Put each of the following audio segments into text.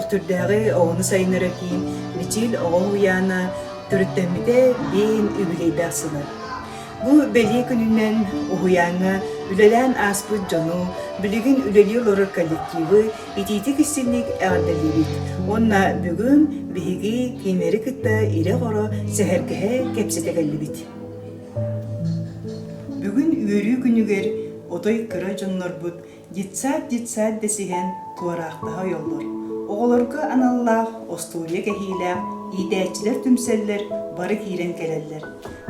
Төхтүрдээҕи оҕону сайыннарар киин Мичил оҕо уһуйаана төрүттэммитэ биэһин үбүлүөйдээх сыла. Бу бэлиэ күнүнэн уһуйааҥҥа үлэлээн ааспыт дьону, билигин үлэлии олорор коллективы итиитик-истиҥник эҕэрдэлиибит уонна бүгүн биһиги кинилэри кытта ирэ-хоро сэһэргэһэ кэпсэтэ кэллибит. Бүгүн үөрүү күнүгэр отой кыра дьоннорбут Детсад-детсад дэсиһэн туораахтаһа ойоллор. Оҕолорго аналлаах остуоруйа кэһиилээх иитээччилэр түмсэллэр, бары киирэн кэлэллэр.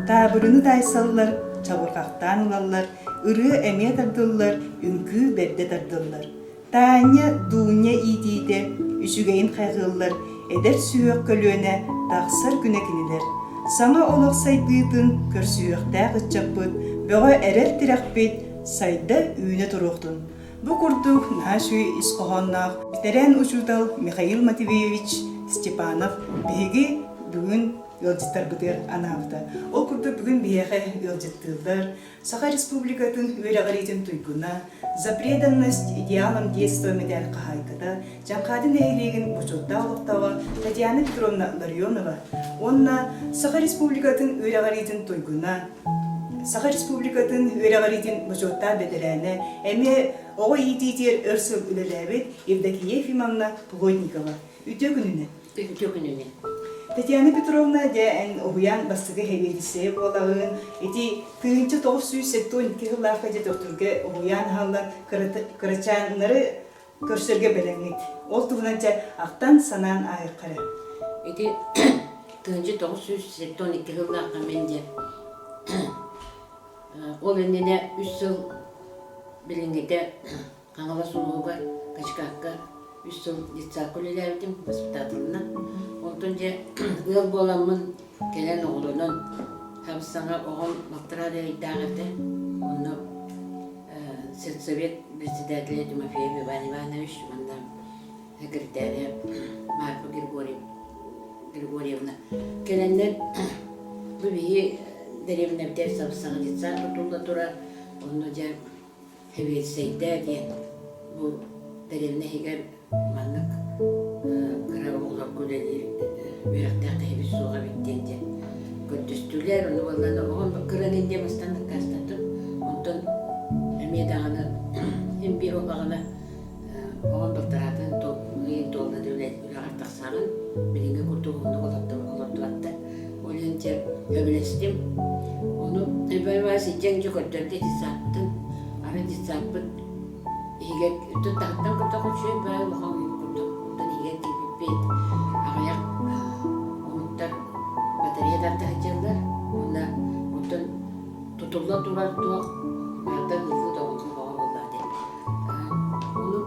Таабырыны таайсаллар, чабырҕахтаан ылаллар, ырыа эмиэ тардыллар, үҥкүү бэрдэ тардыллар. Таня, Дуня иитиитэ үчүгэйин хайҕыыллар, эдэр сүһүөх көлүөнэ тахсар күнэ кинилэр. Саҥа олох сайдыытын көрсүһүөхтээх ыччаппыт, бөҕө эрэл тирэхпит, сайда-үүнэ туруохтун. Бу курдук наһаа үчүгэй ис хоһоонноох бэтэрээн учуутал Михаил Матвеевич Степанов биһиги бүгүн ыалдьыттарбытыгар анаабыта. Ол курдук бүгүн биһиэхэ ыалдьыттыыллар Саха Республикатын үөрэҕириитин туйгуна, За преданность идеалам детства мэтээл хаһаайката, Дьаҥхаады нэһилиэгин бочуоттаах олохтооҕо Татьяна Петровна Ларионова уонна Саха Республикатын үөрэҕириитин туйгуна, Саха Республикатын үөрэҕириитин бочуоттаах бэтэрээнэ, эмиэ оҕо иитиитигэр өр сыл үлэлээбит Евдокия Ефимовна Плотникова. Үтүө күнүнэн! Үтүө күнүнэн! Татьяна Петровна, дьэ, эн уһуйаан бастакы сэбиэдиссэйэ буолаҕын. Ити 1972 сыллаахха дьэ Төхтүргэ уһуйаан аһаллан кырачааннары көрсөргө бэлэмҥит. Ол туһунан дьэ ахтан-санаан ааһыахха эрэ. Ити 1972 сыллаахха мин дьэ ол иннинэ үс сыл билиҥҥитэ Хаҥалас улууһугар Качкаакка үс сыл детсадка үлэлээбитим воспитателынан. Онтон дьэ ыал буоламмын кэлэн оҕолонон саҥа оҕом балтараа да ыйдаах этэ. Онно сельсовет председателя Тимофеев Иван Иванович уонна секретаря Марфа Григорьевна кэлэннэр бу биһи дэриэбинэбитигэр сабысаҥа детсад тутулла турар онно дьэ Сэбиэдиссэйдээ диэн бу дэриэбинэ иһигэр маннык кыра оҕолорго үлэлиир үөрэхтээх киһибит суох эбит диэн диэн көрдөстүлэр. Ону буоллаҕына оҕом кыран инньэ бастан аккаастатым. Онтон эмиэ даҕаны син биир буоллаҕына оҕом балтараатын ыйын туолла да үлэҕэр тахсаҕын. Билиҥҥи курдук уһуннук олордубаттар. Ол иһин дьэ сөбүлэстим. Ону Иван сидьэҥ дьэ көрдөрдө детсадтан. Аны детсадпыт иһигэр өттүн таһыттан курдук үчүгэй баай улахан ойуу курдук. Онтон иһигэр киирбиппит аҕыйах омуктар батарея тарда сылдьаллар. Уонна онтон тутулла турар туох барыта ыыллыы тоҕуллуу бөҕө буоллаҕа дии. Ону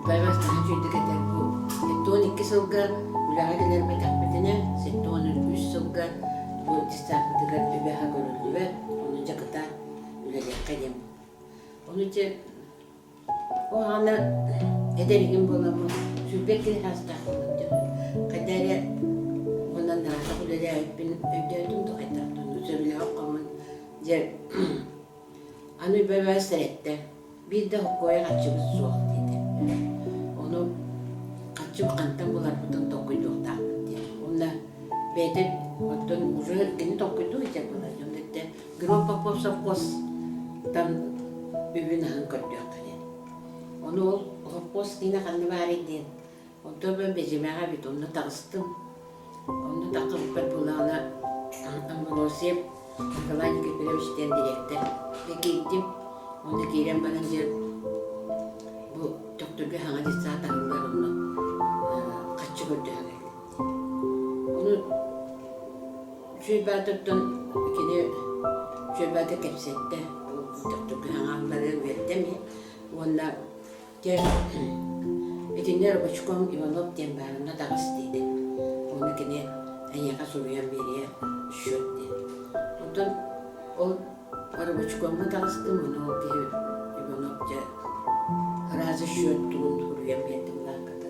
Иван наһаа үчүгэйдик этэр бу 72 сылга үлэҕэ кэлэрбэтэхпитинэ 73 сылга бу детсадпытыгар үбэ-аһа көрүллүбэт, ону дьэ кытаат үлэлиэххэ диэн. Ону дьэ ол аана эдэр игин буоламмын 22 саастаах буоллум дьэ. Хайда эрэ уонна наадах үлэлээбиппин өйдөөтүм да хайдах сөбүлэһэ оххоммун дьэ Аны бэбээ сэрэттэ, биир да хоккуойа харчыбыт суох диэтэ. Ону харчы хантан буларбытын толкуйдуохтаахпыт диэн. Уонна бэйэтэ оттон уже кини толкуйдуу сылдьар буолар дьон эттэ Гром Попов совхозтан үбүн-аһын көрдүөххэ диэн. Ону ол совхоз киинэ ханна баарый диэн Онтон мин Бэдьимэҕэ эбит, онно таҕыстым. Онно таххыбыппар буоллаҕына Амбросьев Николай Никифорович диэн дириэктэр киирдим. Онно киирэн баран дьэ бу Төхтүргэ саҥа детсад аһыллар онно харчы көрдөһө кэллим. Ону Үчүгэй Баатыртан кини Үчүгэй Баатыр кэпсэттэ. Төхтүргэ саҥа аһылларыгар үөрдэ эмиэ. Уонна Дьэ, итиннэ рабочком Иванов диэн баар, онно таҕыс диэтэ. Онно кини эйиэхэ суруйан биэриэ счет диэн. Онтон ол рабочкомҥа таҕыстым, ону ол киһи Иванов дьэ разы счет тугун суруйан биэрдим лаакката.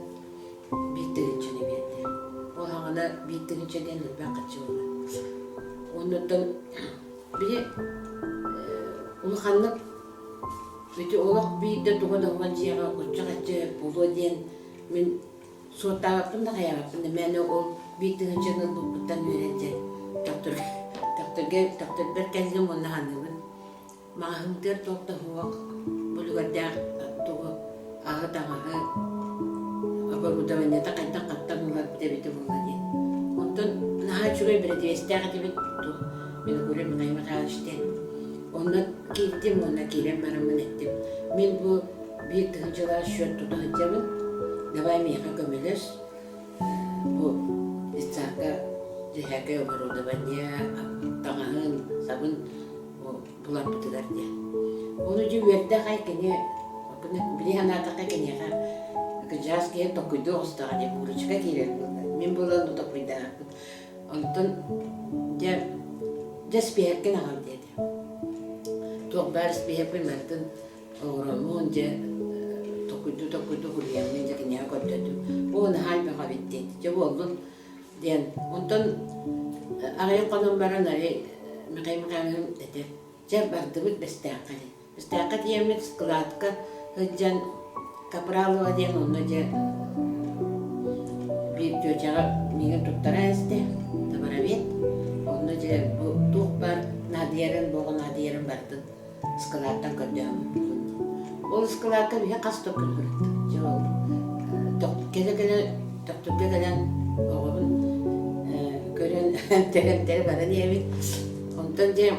Биир тыһыынчаны биэрдэ. Ол аҕана биир тыһыынча диэн элбэх харчы буолар. Оннуттан били улаханнык. Ити олох биирдэ туга да уһун дьиэҕэ оччо-хачча буолуо диэн мин суоттаабаппын да хайаабаппын да мээнэ ол биир тыһыынчаны ылбыппыттан үөрэн дьэ төхтүргэ төхтүргэ төхтүрбэр кэллим уонна саныыбын маҕаһыынтыгар туох да суох булугардаах тугу аһы-таҥаһы оборудованиета хайдах хаттан ыларбыт эбитэ буолла диэн. Онтон наһаа үчүгэй бэрэдиэстээх этибит туох Винокуров Михаил Михайлович диэн. Онно киирдим уонна киирэн бараммын эттим. Мин бу биир тыһыынчалаах счет тута сылдьабын, давай миэхэ көмөлөс, бу детсадка дьэһээкэй оборудование, таҥаһын, сабын буларбытыгар диэн. Ону дьэ үөрдэ аҕай кини били санаатахха киниэхэ кыдьаас киһи токуйдуу оҕустаҕа диэн выручка киирэр буолла. Мин буолан бу токуйдаахпын. Онтон дьэ дьэ испиэһэккин аҕал диэтэ. Туох баар испиэһэкпин барытын оҥороммун дьэ токуйдуу-токуйдуу суруйаммын дьэ киниэхэ көрдөрдүм. Оо наһаа элбэх эбит диэт. Дьэ буоллун диэн. Онтон аҕыйах хонон баран арай Михаил Михайлович этэр, дьэ бардыбыт Бэстээххэ диэн. Бэстээххэ тиийэммит складка сылдьан Капралова диэн онно дьэ биир тетяҕа миигин туттара истэ, товаровед. Онно дьэ бу туох баар наадыйарын, боҕо наадыйарын барытын ыскылааттан көрдөһөммүт. Ол ыскылаакка биһи хас да күн сырыттым. Дьэ ол кэлэ-кэлэ Төхтүргэ кэлэн оҕобун көрөн тэрэмтэри баран иһэбит. Онтон дьэ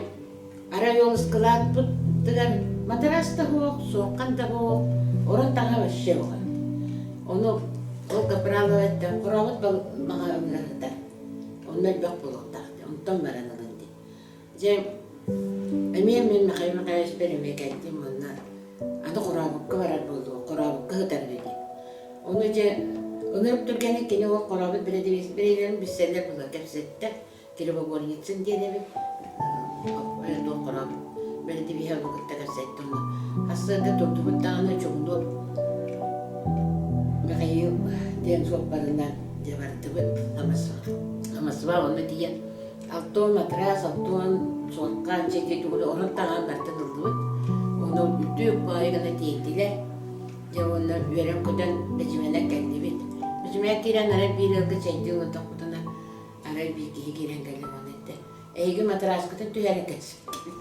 арай ол ыскылааппытыгар матараас да суох, суоххан да суох, орон таҥа вообще суох. Ону ол Капралова эттэ, хорообут маҕаһыыҥҥа сытар. Онно элбэх буолуохтаах. Онтон баран ылын дии. Дьэ, эмиэ мин Михаил Михайловичпар эмиэ кэллим уонна аны Хорообукка барар буоллум, Хорообукка сытар үһү дии. Ону дьэ, ынырык түргэнник кини ол Хорообут бэрэдибиэстэриилэрин билсэллэр буолан кэпсэттэ. Кривогорницын диэн эбит, туох Хорообут бэрэдибиэһэ ону кытта кэпсэттэ уонна сарсыарда турдубут даҕаны чугунуоп Михаил диэн суоппарынан дьэ бардыбыт Москва онно тиийэн Алтон матрас, алтон суорҕан, чэйдии тугу орон таҥаһын барытын ыллыбыт. Ону үрдүк баҕайы гына тиэйдилэр. Дьэ уонна үөрэн-көтөн Бэдьимэнэн кэллибит. Бэдьимэҕэ киирэн арай биир ыалга чэйдии олордохпутуна арай биир киһи киирэн кэллэ уонна эттэ эһиги матраскытын түһэрэн кэпсэттибит.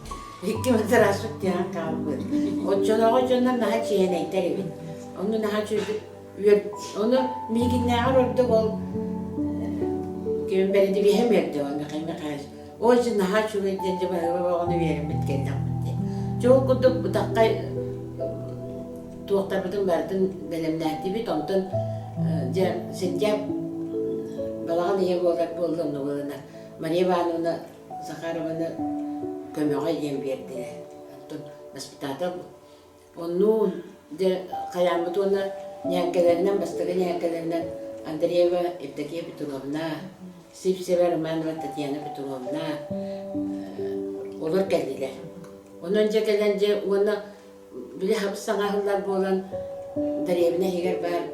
Икки матраспыт түһэн хаалбыт. Оччолооҕу дьоннор наһаа чиэһинэйдэр эбит. Онно наһаа үчүгэйдик Ону миигиннээҕэр ордук ол ким бэрдибиһэм үөрдэ ол Михаил Михайлович. Ой, дьэ наһаа үчүгэй диэн дьэ баһыыба оҕону үөрэммит кэллэхпит диэн. Дьэ ол курдук бытаххай туохтарбытын барытын бэлэмнээтибит. Онтон дьэ сентябрь балаҕан ыйа буолар буолла онно буолана Мария Ивановна Захарованы көмөҕө диэн биэрдилэр. Онтон воспитатель Оннуун дьэ хайааммыт уонна ньээҥкэлэринэн бастакы ньээҥкэлэринэн Андреева Евдокия Петровна, Сивцева Романова Татьяна Петровна олор кэллилэр. Онон дьэ кэлэн дьэ уонна били хабыс-саҥа аһыллар буолан дэриэбинэ иһигэр баар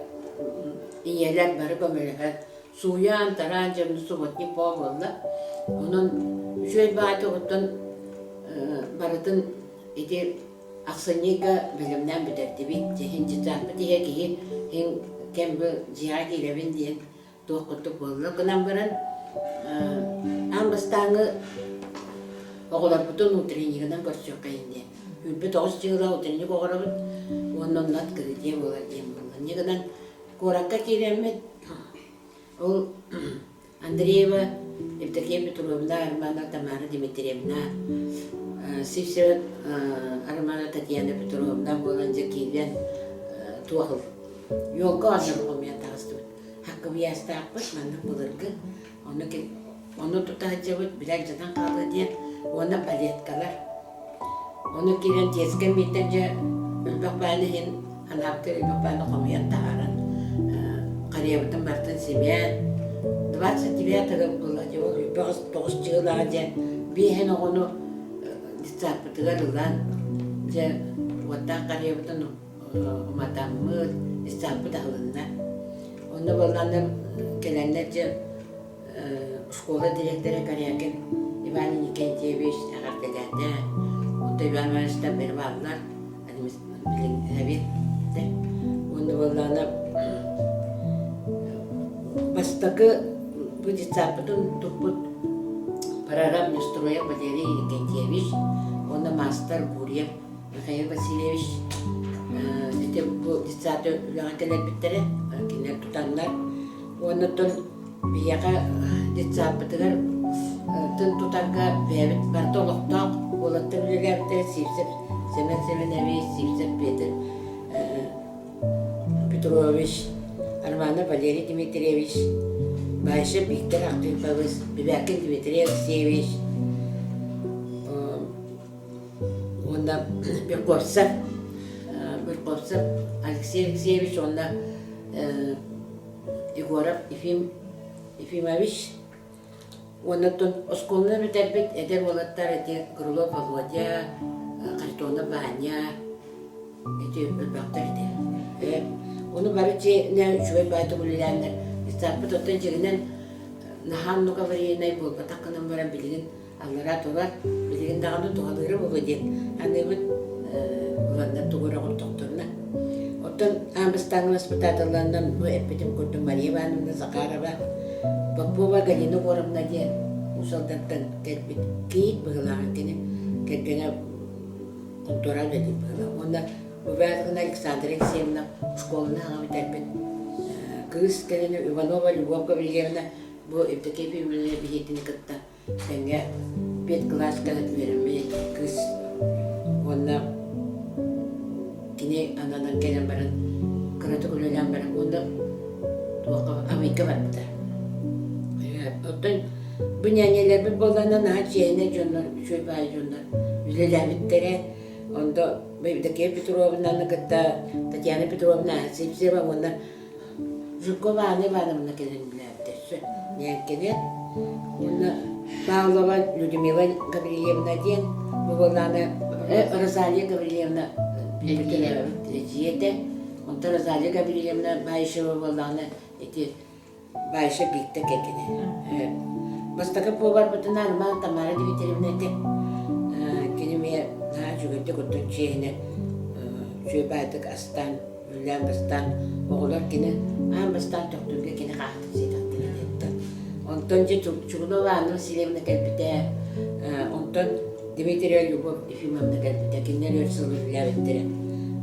ийэлэр бары көмөлөһөн сууйан-тараан дьэ субботник боо буолла. Онон үчүгэй баҕайы оттон барытын ити Ахсынньыга бэлэмнээн бүтэрдибит. Дьиһин дьыдьааппыт иһэ киһи иһин кэм бу дьиэҕэ киирэбин диэн туох курдук буолла гынан баран аан бастааҥҥы оҕолорбутун утреннигынан көрсүөххэйин диэн. 29 дьыала утренник оҕоробут уонна онно открытие буолар диэн буолла. Инньэ гынан куоракка киирэммит ол Андреева Евдокия Петровна, Армана Тамара Дмитриевна, Сивцева Армана Татьяна Петровна буолан дьэ киирэн туох елка оонньоон хомуйан таҕыстыбыт. Хаккыбыйаастаахпыт маннык былыргы. Ону ону тута сылдьабыт, билэр дьонон хаалыа диэн уонна балеткалар. Ону киирэн детскай миитэн дьэ элбэх бааны иһин анаабытыгар элбэх бааны хомуйан таһааран харыйабытын барытын симээн 29 была дьэ ол тоҕус чыылаҕа дьэ биэһин оҕону детсадпытыгар ылан дьэ уоттаах харыйабытын уматаммыт детсадпыт аһылынна. Онно буоллааннар кэлэннэр дьэ Школа дириэктэрэ Корякин Иван Иннокентьевич эҕэрдэлээтэ. Онто Иван Ивановичтар бары бааллар. Билин Уонна буоллаҕына бастакы бу детсадпытын туппут прораб Неустроев Валерий Иннокентьевич уонна маастар Гурьев Михаил Васильевич ити бу детсад үлэҕэ кэлэрбиттэрэ кинилэр тутаннар уонна оттон Биһиэхэ детсадпытыгар тын тутарга бэйэбит барыта олохтоох уолаттар үлэлээбиттэрэ Сивцев Сэмэн Сэмэнэбич, Сивцев Петр Петрович, Романов Валерий Дмитриевич, Баишев Виктор Архипович, Бибякин Дмитрий Алексеевич уонна Берковцев, Берковцев Алексей Алексеевич уонна Егоров Ефим Ефимович уонна оттон оскуоланы бүтэрбит эдэр уолаттар ити Крылов Володя, Харитонов Ваня ити элбэхтэр ити. Ону бары дьиэнэ үчүгэй баайдык үлэлээннэр детсадпыт оттон дьиҥинэн наһаа оннук аварийнай буолбатах гынан баран билигин аллара турар, билигин даҕаны туһалыыра буолуо диэн аныыбыт ыланнар тугу эрэ оҥордохторуна. Оттон аан бастааҥҥы воспитателларынан бу эппитим курдук Мария Ивановна Захарова, Попова Галина Егоровна диэн Уус Алдантан кэлбит кийиит быһыылааҕын кини кэргэнэ хонтуора үлэлиир быһыылаах. Уонна Бубякина Александра Алексеевна школаны аҕа бүтэрбит кыыс кэлин Иванова Любовь Гаврильевна бу Евдокия Ефимовна биһиэтини кытта Тэҥҥэ педкылааска үөрэммит кыыс уонна кини ананан кэлэн баран кыратык үлэлээн баран уонна туохха Абыйга барбыта. Оттон бу ньээньэлэрбит буоллаҕына наһаа чиэһинэй дьоннор, үчүгэй баай дьоннор үлэлээбиттэрэ. Онто Евдокия Петровнаны кытта Татьяна Петровна Сивцева уонна Жиркова Анна Ивановна кэлэн билээбитэ ньээҥкэни уонна Павлова Людмила Гаврильевна диэн бу буоллаҕына Розалия Гаврильевна эдьиийэ этэ. Онтон Розалия Гаврильевна Баишева буоллаҕына ити Баиша Бииктэ кэргэнэ. Бастакы поварбытынан Роман Тамара Дмитриевна этэ. Кини эмиэ наһаа үчүгэйдик оттон чиэһинэ үчүгэй баайдык астаан Үлээн бастаан оҕолор кини аан бастаан Төхтүргэ кини хаахтын сиэтэхтэрэ диэттэр. Онтон дьэ Чугунова Анна Васильевна кэлбитэ, онтон Дмитрия Любовь Ефимовна кэлбитэ. Кинилэр өр сыл үлэлээбиттэрэ.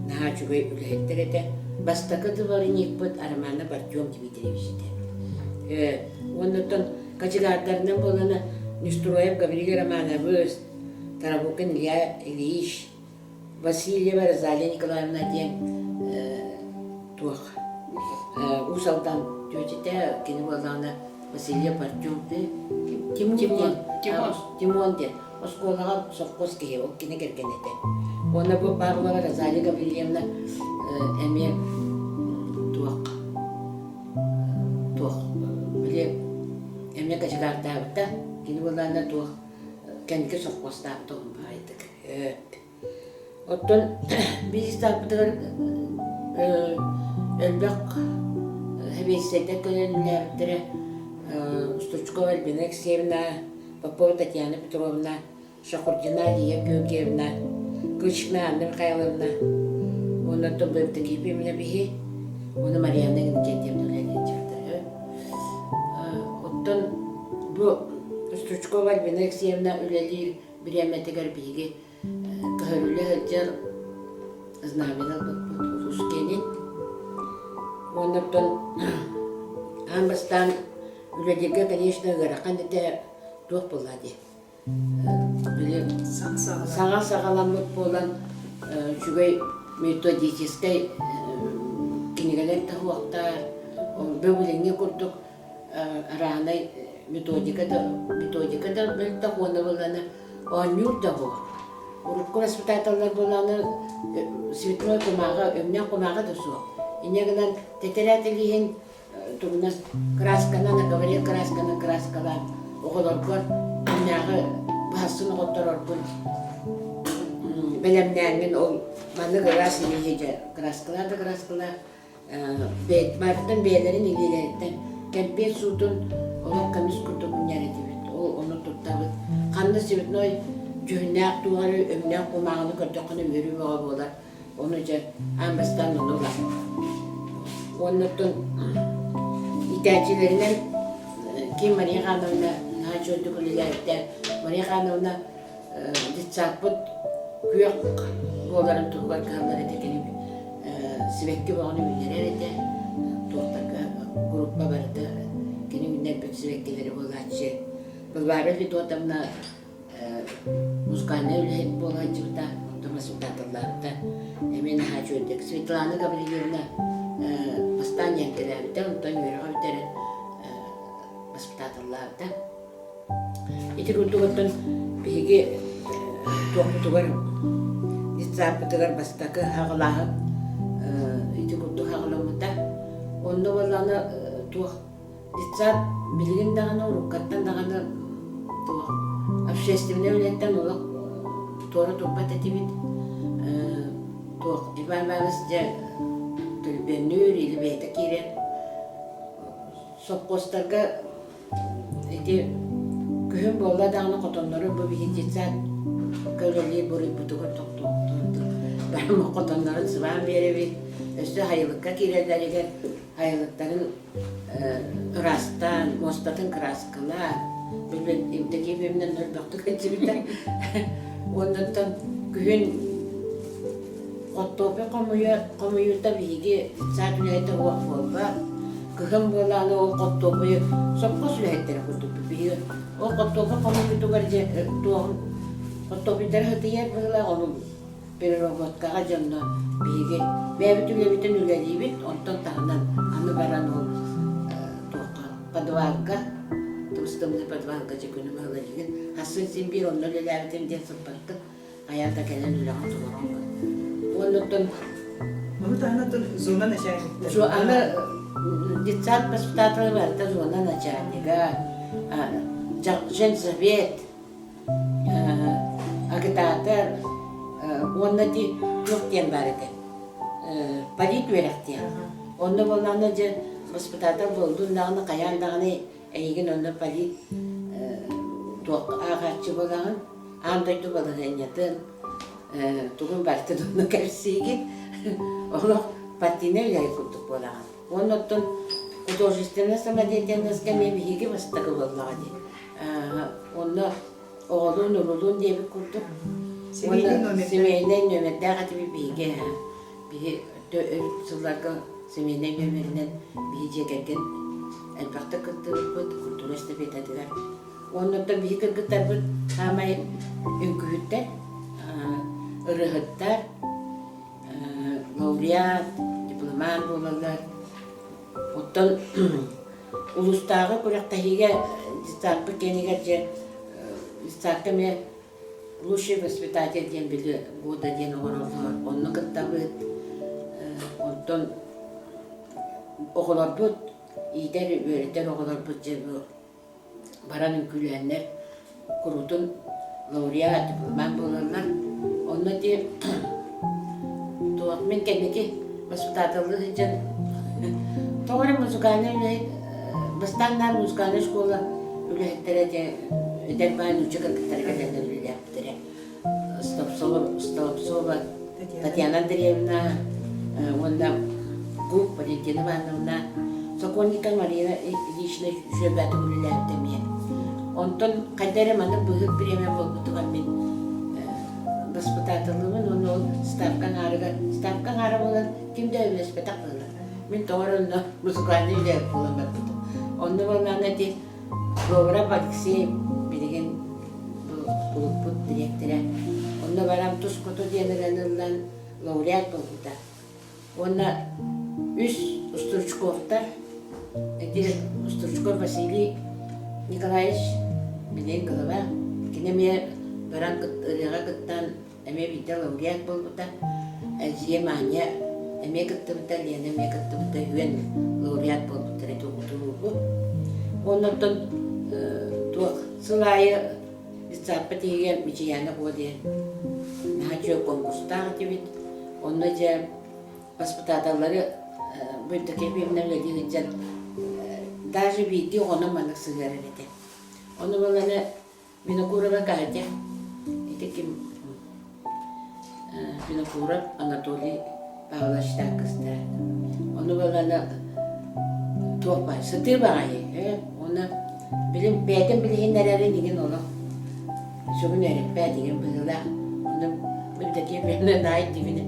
Наһаа үчүгэй үлэһиттэр этэ. Бастакы дворникпыт Романов Артем Дмитриевич этэ. Уонна оттон кочегардарынан буолана Неустроев Гаврил Романович, Тарабукин Илья Ильич, Васильева Розалия Николаевна диэн туох Уус Алдан түөтэтэ кини буоллаҕына Васильев Артем Тимон Тимон диэн оскуолаҕа совхоз киһи ол кини кэргэнэ этэ. Уонна бу Павлова Розалия Гаврильевна эмиэ туох туох били эмиэ кочегардаабыта кини буоллаҕына туох кэнники совхозтаабыта уһун баҕайытык. Оттон бизнестаахпытыгар элбэх сэбиэдиссэйдэр кэлэн үлэлээбиттэрэ Стручкова Альбина Алексеевна, Попова Татьяна Петровна, Шахурдина Лия Георгиевна, Кычкина Анна Михайловна, уонна оттон Евдокия Ефимовна биһи, уонна Марианна Иннокентьевна үлэлиир Оттон бу Стручкова Альбина Алексеевна үлэлиир бириэмэтигэр биһиги көһөрүллэ сылдьар знамяны ылбыппыт улуус киэнин. Уонна оттон аан бастаан үлэлииргэ, конечно, ыарахан этэ туох буолла дии. Били саҥа саҕаламмыт буолан үчүгэй методическай кинигэлэр да суохтар, бу билиҥҥи курдук араанай методика да методика да мөлтөх уонна буоллаҕына оонньуур да буол. Урукку воспитателлэр буоллаҕына цветной кумааҕы, өҥнөөх кумааҕы да суох. Инньэ гынан тэтэрээт илииһин тугунан красканан, акварель красканан краскалаан оҕолоргор күннээҕи быһассын оҕоттороргун бэлэмнээҥҥин ол маннык ыраас илииһи дьэ краскалаа да краскалаа Барытын бэйэлэрин илиилэриттэн кэмпиэт суутун олох көмүс курдук мунньар этибит. Ол ону туттабыт. Ханна цветной дьүһүннээх туох эрэ өҥнөөх кумааҕыны көрдөххүнэ үөрүү бөҕө буолар. Ону дьэ аан бастаан ону ылар. Уонна оттон иитээччилэринэн ким Мария Хановна наһаа үчүгэйдик үлэлээбитэ. Мария Хановна детсадпыт күөх буоларын туһугар кыһаллар этэ кини сибэкки бөҕөнү үүннэрэр этэ. Туохтарга группа барыта кини үүннэрбит сибэккилэри буолааччы. Варвара Федотовна музыкальнай үлэһит буола сылдьыбыта, онтон воспитателлаабыта эмиэ наһаа үчүгэйдик. Светлана Гаврильевна бастаан ньээҥкэлээбитэ, онтон үөрэҕэ бүтэрэн воспитателлаабыта. Ити курдук оттон биһиги туохпутугар детсадпытыгар бастакы хаҕылааһын ити курдук хаҕыламмыта. Онно буоллаҕына туох Детсад билигин даҕаны уруккаттан даҕаны туох общественнай үлэттэн олох туора турбат этибит. Туох Иван Иванович дьэ түрбүөннүүр или бэйэтэ киирэн сопхуостарга ити күһүн буолла даҕаны хотоннору бу биһи детсад үлэлиир буруйбутугар тохтуохтуурдук баран хотоннорун сыбаан биэрэбит. Өссө сайылыкка киирэллэригэр сайылыктарын ыраастаан, муостатын кырааскалаан, билбэт Евдокия Ефимовна элбэхтик илдьибитэ. Уоннаттан күһүн хортуоппуй хомуйа хомуйуута биһиги детсад үлэһитэ уох буолбат. Кыһын буолааны ол хортуоппуйу сопхуос үлэһиттэрэ курдукпут. Биһиги ол хортуоппуй хомуйуутугар дьэ туоһун хортуоппуйдара сытыйар быһыылаах, ону переработкаҕа дьонно биһиги бэйэбит үлэбитин үлэлиибит, онтон таһынан аны баран ол туохха подвалга тыбыс-тымныы подвалга дьэ күнүм ыһыллыгын хассын син биир онно үлэлээбитим диэн сыппаттык хайаан да кэлэн үлэҕин толорон уонна оттон Ону таһынан зона начальниктара. Аны детсад воспитателя барыта зона начальнига, женсовет, агитатор уонна ити туох диэн баар этэ полит үөрэх диэн. Онно буоллаҕына дьэ воспитатель буоллун даҕаны хайаан даҕаны эйигин онно полит туох ааҕааччы буолаҕын аан дойду балаһыанньатын тугун барытын онно кэпсиигин олох партийнай үлэһит курдук буолаҕын. Уонна оттон художественнай самодеятельноска эмиэ биһиги бастакы буоллаҕа дии. Онно оҕолуун уруулуун диэбит курдук. Уонна семейнэй нүөмэрдээх этибит биһиги биһи өрүт сылларга семейнэй нүөмэринэн биһи дьиэ кэргэн элбэхтик кыттыбыппыт культура эстафетатыгар. Уонна оттон биһи кыргыттарбыт саамай үҥкүүһүттэр, ырыаһыттар, лауреат, дипломат буолаллар. Оттон улуустааҕы күрэхтэһиигэ детсадпыт кэннигэр дьэ детсадка эмиэ лучший воспитатель диэн били года диэн оҥороллор. Онно кыттабыт. Онтон оҕолорбут иитэр, үөрэтэр оҕолорбут дьэ бу баран үҥкүүлээннэр куруутун лауреат, дипломат буолаллар. Онно ити туох мин кэнники воспитателлыы сылдьан тоҕо эрэ музыкальнай үлэһит бастаан наар музыкальнай школа үлэһиттэрэ дьэ эдэр баай нуучча кыргыттара кэлэннэр үлэлээбиттэрэ. Столобцова Татьяна Андреевна уонна Гук Валентина Ивановна, Сокольникова Марина Ильична үчүгэйбээтик үлэлээбитэ эмиэ. Онтон хайда эрэ маннык быыһык бириэмэ буолбутугар мин баспытаатыллыбын уонна ол ставка аҥаарыгар ставка аҥаара буолан ким да үлэспэтэх буолар. Мин тоҕо эрэ онно музыкальнай үлэһит буолан барбытым. Онно буоллаҕына ити Говоров Алексей билигин кулуппут дириэктэрэ. Онно баран тус хоту диэн ылан лауреат буолбута. Уонна үс Стручковтар, ити Стручков Василий Николаевич билигин глава, кини эмиэ баран ырыаҕа кыттан эмиэ биирдэ лауреат буолбута. Эльзия Маня эмиэ кыттыбыта, Лена эмиэ кыттыбыта, үөн лауреат буолбуттар ити утуруубу. Оннуттан туох сыл аайы детсадпыт иһигэр Мичийээнэ Куо диэн наһаа үчүгэй конкурстаах этибит. Онно дьэ воспитателлары бу Евдокия Ефимовна үлэлии сылдьан даже биирдии оҕону маннык сыһыарар этэ. Ону баланы Винокурова Катя, ити ким? Винокуров Анатолий Павлович кыстара. Ону буоллаҕына туох баар сытыы баҕайы ээ уонна билим бэйэтин билиһиннэрэрин иҥин олох сүгүн үөрэппэт иҥин быһыылаах. Ону Евдокия Петровна наай дибинэ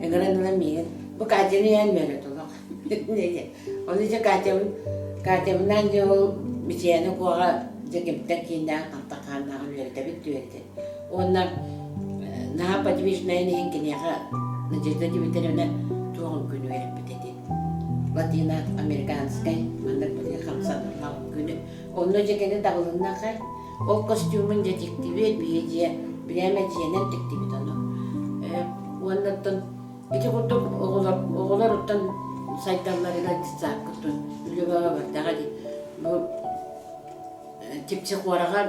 ыҥыран ылан миигин бу Катяны иһэн үөрэт олох. Ону дьэ Катябын Катябынаан дьэ ол Мичийэни куоҕа дьэ кимтэн кииннээх хантан хааннааҕын үөрэтэбит үөрэтэ. Уонна наһаа подвижнайын иһин киниэхэ Надежда Дмитриевна туох үҥкүүнү үөрэппит этий? Латино-американскай маннык били хамсанар үҥкүүнү. Онно дьэ кини табылынна ахан. Ол костюмун дьэ тиктибит, биһи дьиэ бирээмэ дьиэнэн тиктибит ону. Уонна оттон ити курдук оҕолор оҕолор оттон сайдалларыгар детсадка үлэ бөҕө бардаҕа дии. Бу Типсихораҕа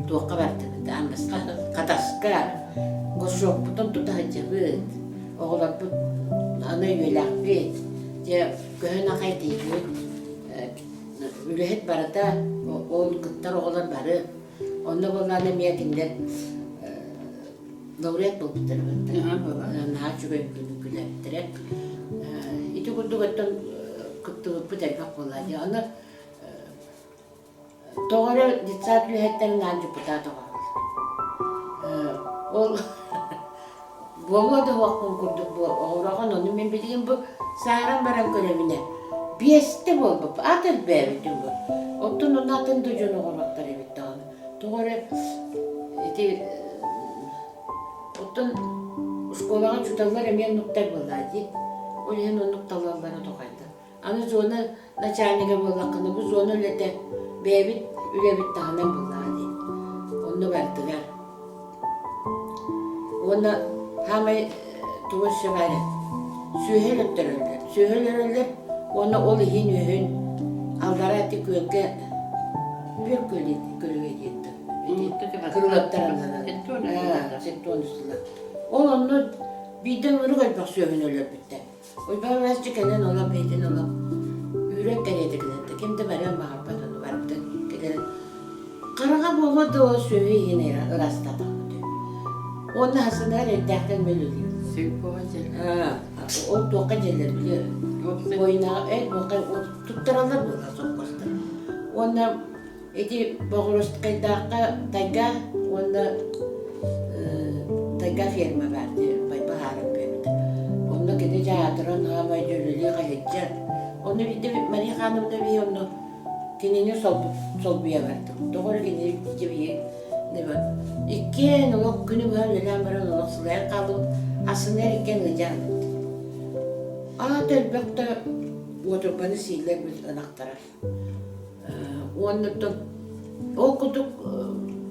Туохха бардыбыт, аҥаска, хатаска, горшокпутун тута сылдьабыт, оҕолорбут аны үөлэхпит, дьэ көһөн аҕай тиийбит, үлэһит барыта, ол кыттар оҕолор бары, онно буоллаҕына эмиэ кинилэр лауреат буолбуттара наһаа үчүгэй күлэптэрэ. Ити курдук оттон кыттыбыппыт элбэх буолла дии. Аны Тоҕо эрэ детсад үлэһиттэрин аан депутат оҥороллор. Ол буолуо да уохпун курдук оҕураҕын ону мин билигин бу сааран баран көрөбүнэ биэстэ буолбуп ат элбээбитим бу. Оттон ону атын да дьон оҕуруохтар эбит даҕаны. Тоҕо эрэ ити оттон оскуолаҕа учууталлар эмиэ оннуктар буоллаа дии. Ол иһин оннук талаллара тоҕойдо. Аны зона начальнига буоллаххына, бу зона үлэтэ бэйэбит үлэбит таһынан буоллаҕа дии. Онно бардылар. Уонна хаамай тугу өссө баар сүөһү өлөттөрөллөр. Сүөһү өлөрөллөр уонна ол иһин үөһүн аллараа ити күөлгэ күөл көлүгэ диэн кырылаттар аннынан. Сеттон Ол онно биирдэ ынырык элбэх сүөһүнү өлөрбүттэр. Уйбаан Иванович кэлэн олох бэйэтин олох үүрэн кэриэтэ кэлэн ким да барыан баҕарбат ону барбыта кэлэн хараҕа буолуо да ол сүөһү иһин ыраастаатахпыт уонна хасыныгар эрдээхтэн мөлүлүү ол туохха дьэллэр билэр буойунаҕа эр буохха туттараллар буолла сопхуостар уонна Ити Боҕуруоскайдаахха тайга уонна тайга ферма баар дии баһаарым биэрбит. Онно кини дьаатыран хаамай дьөлүлүү хаһыйдьар. Онно биирдэ Мария Хановна биһи онно кинини солбуйа бардым. Тоҕо эрэ кинини биирдэ биһи иккиэн олох күнү быһа үлэлээн баран олох сылайан хаалбыт асынар иккиэн ыдьаан аата элбэх да уотурбаны сииллэр ынахтара Уонна ол курдук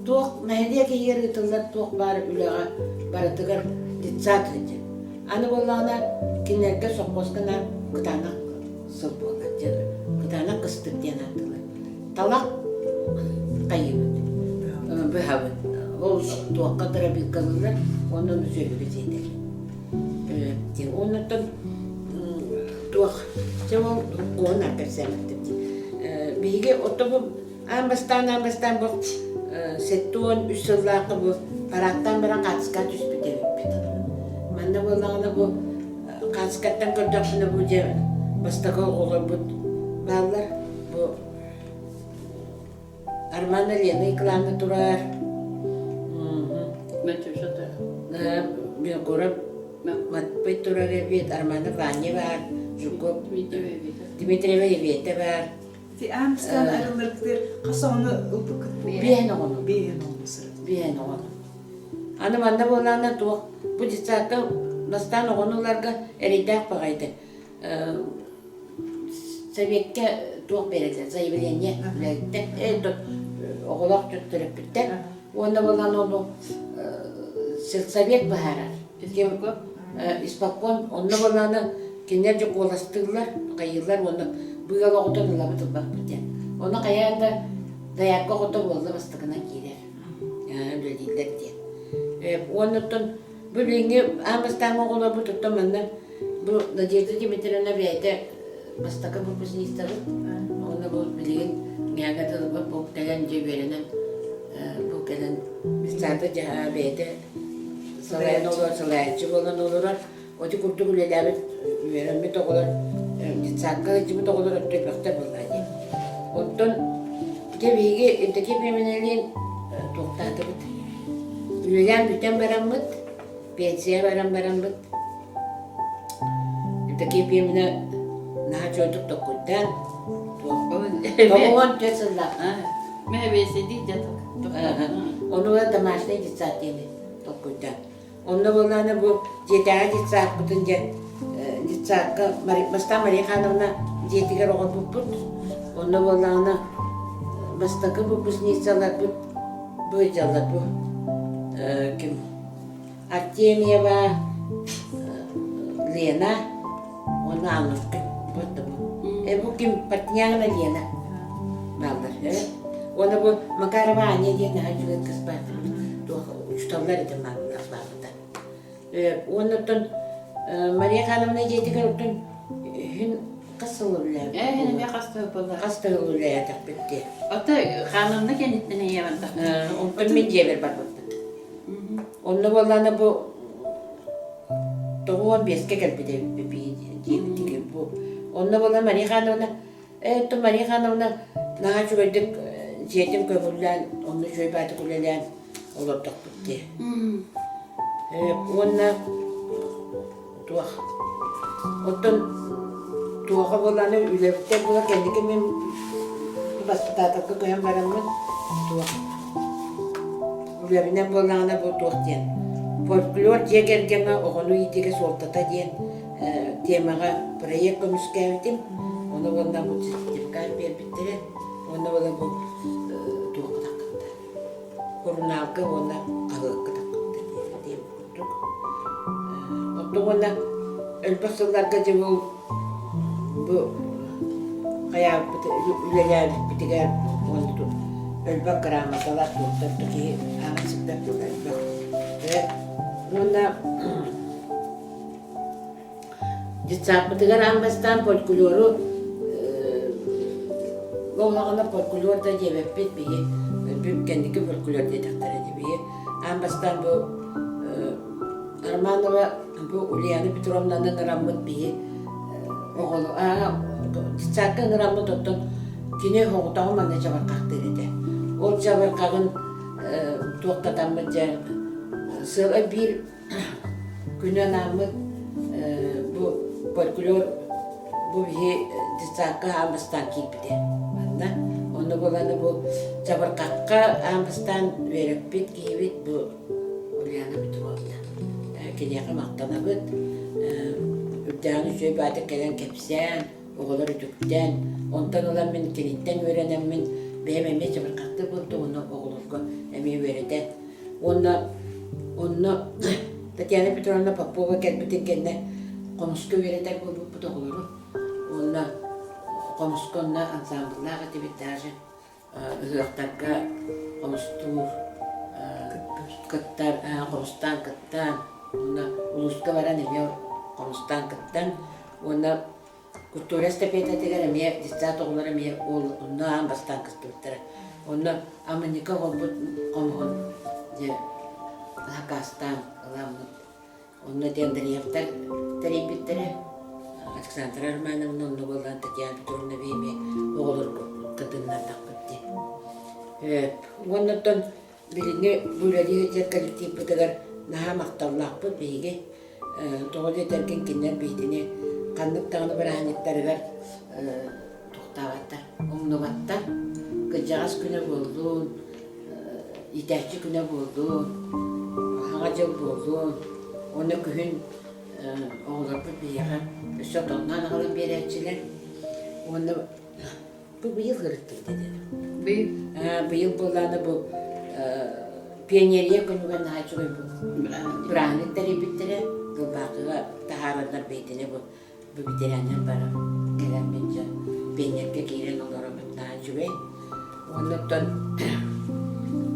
туох нэһилиэк иһигэр ыытыллар туох баар үлэҕэ барытыгар детсад сылдьар. Аны буоллаҕына кинилэргэ сопхуоска наар кытаанах сыл буолар диэн кытаанах кыстык диэн ааттыыллар. Талах хайыыбыт, быһабыт. Ол туохха дробилкалыыллар уонна ону сүөһүгэ сиэтэр. Диэн уоннаттан туох дьэ ол куһун кэпсээбиттим биһиги ото бу аан бастаан аан бастаан бу 73 сыллаахха бу парааттаан баран хаацка түспүт эбиппит манна буоллаҕына бу хаацкаттан көрдөхпүнэ бу дьэ бастакы оҕолорбут бааллар бу Арман Лена Николаевна турар. Белгород Матпый турар эбит, Арманов Ваня баар, Жуков Дмитриева Евета баар. Ти аан арылларгытыгар хас оҕону ылбыккыт буолуо? Биэһэн оҕону. Биэһэн оҕону сырыт. Биэһэн оҕону. Аны манна буоллаҕына туох бу детсадка бастаан оҕону ыларга эрэйдээх баҕайыта. Советка туох биэрэллэр заявление үлэһиттэр оҕолоох төрөппүттэр уонна буолан ону сельсовет быһаарар исполком онно буоллаҕына кинилэр дьэ куоластыыллар хайыыллар уонна быал оҕотун ылабыт ылбаппыт диэн ону хайаан да доярка оҕото буолла бастакынан киирэр үлэлииллэр диэн уонна оттон бу билиҥҥи аан бастааҥҥы оҕолорбут оттон манна Бу Надежда Дмитриевна бэйэтэ бастакы выпускницабыт. Уонна бу билигин миэхэ тылбыт бу кэлэн дьэ үөрэнэн бу кэлэн детсада бэйэтэ Салайан олорор, салайааччы буолан олорор. Ити курдук үлэлээбит, үөрэммит оҕолор, детсадка сылдьыбыт оҕолор өттө элбэхтэр буоллаҕа дии. Онтон ити биһиги Евдокия Пименовналыын туохтаатыбыт. Үлэлээн бүтэн бараммыт, пенсия баран бараммыт, Евдокия Пименовна наһаа үчүгэйдик толкуйдаан, 94 сыллаах. Ону домашний детсад диэни толкуйдаан. Онно буоллаҕына бу дьиэтээҕи детсадпытын дьэ детсадка бастаан Мария Хановна дьиэтигэр оҕорбуппут. Онно буоллаҕына бастакы выпускницаларбыт бу дьаллар бу ким Артемьева Лена уонна Аннушка бу э бу ким Портнягина Лена бааллар э уонна бу Макарова Аня диэн наһаа үчүгэй кыыс баар туох учууталлар этэ баабыта. Уонна оттон Мария Хановна дьиэтигэр оттон үһүн хас сыл үлэлээбит? Ээ, эмиэ хас сыл буолла. Хас сыл үлэлээтэхпит дии. Ото Хановна кэнниттэн эйэ бардах. Онтон мин дьиэбэр барбыппыт. Онно буоллаана бу 95-кэ кэлбит эбиппит диэбитигэр бу. Онно буолла Мария Хановна Ээ, оттон Мария Хановна наһаа үчүгэйдик дьиэтин көҥүллээн, онно үчүгэй баатык үлэлээн олордохпут дии. Ээ, уонна туох оттон туоха буоллаҕына үлэбиттэн була кэнники мин баспытааталга көһөн бараммын туох үлэбинэн буоллаҕына бу туох диэн фольклор дьиэ кэргэҥҥэ оҕону иитиигэ суолтата диэн темаҕа проект көмүскээбитим. Ону уонна бу сертификат биэрбиттэрэ. Уонна була бу туохха таххытта. Сурунаалга уонна хаһыакка таххытта диэн курдук. Оттон уонна элбэх сылларга дьэ бу бу хайаабыт үлэлээбиппитигэр уонна элбэх грамоталар туохтар да киһи ааҕан сыппат буолар элбэх. Уонна Детсадпытыгар аан бастаан фольклору буоллаҕына фольклор да диэбэппит биһи бүк кэнники фольклор диэтэхтэрэ дии биһи аан бастаан бу Романова бу Ульяна Петровнаны ыҥыраммыт биһи оҕолу детсадка ыҥыраммыт оттон кини оҕотоҕун манна чабырҕахтыыр этэ. Ол чабырҕаҕын туохтатаммыт дьэ сыала биир Күнү анааммыт бу фольклор бу биһи детсадка аан бастаан киирбитэ манна. Онно буолан бу чабырҕахха аан бастаан үөрэппит киһибит бу Ульяна Петровна. Киниэхэ махтанабыт. Үрдээҕин үчүгэй баатык кэлэн кэпсээн, оҕолор үтүктэн, онтон ыла мин киниттэн үөрэнэммин бэйэм эмиэ чабырҕахтыыр буолтум уонна оҕолорго эмиэ үөрэтэн Уонна онно Татьяна Петровна Попова кэлбитин кэннэ хомуска үөрэтэр буолбуппут оҕолору. Уонна хомуска онно ансаамбыллаах этибит даже ыһыахтарга хомустуур кыттар хомустаан кыттан уонна улууска баран эмиэ хомустаан кыттан уонна Культура эстафетатыгар эмиэ детсад оҕолоро эмиэ ол онно аан бастаан кыттыбыттара. Онно Аманньыка оҕолбут хомуһун дьэ сакаастаан ыламмыт. Онно диэн Андреевтар тэрийбиттэрэ. Александра Романовна онно буоллаан Татьяна Петровна эмиэ оҕолорго кытыннардахпыт дии. Уонна оттон билиҥҥи бу үлэлии сылдьар коллективпытыгар наһаа махталлаахпыт биһиги. Тоҕо диэтэргин кинилэр биһигини ханнык даҕаны бырааһынньыктарыгар тохтооботтор, умнубаттар. Кырдьаҕас күнэ буоллун, иитээччи күнэ буоллун, Саҥа дьыл буоллун уонна күһүн оҕолорбут биһиэхэ өссө отонноон аҕалан биэрээччилэр уонна Бу быйыл ырыттыбыт этэ. Быйыл? Быйыл буоллаҕына бу пионерия күнүгэр наһаа үчүгэй бу бырааһынньык тэрийбиттэрэ. Гылбаакыга таһаараннар бэйэтинэ бу бу ветераннар бары кэлэммит дьон пионерга киирэн олоробут наһаа үчүгэй. Уонна оттон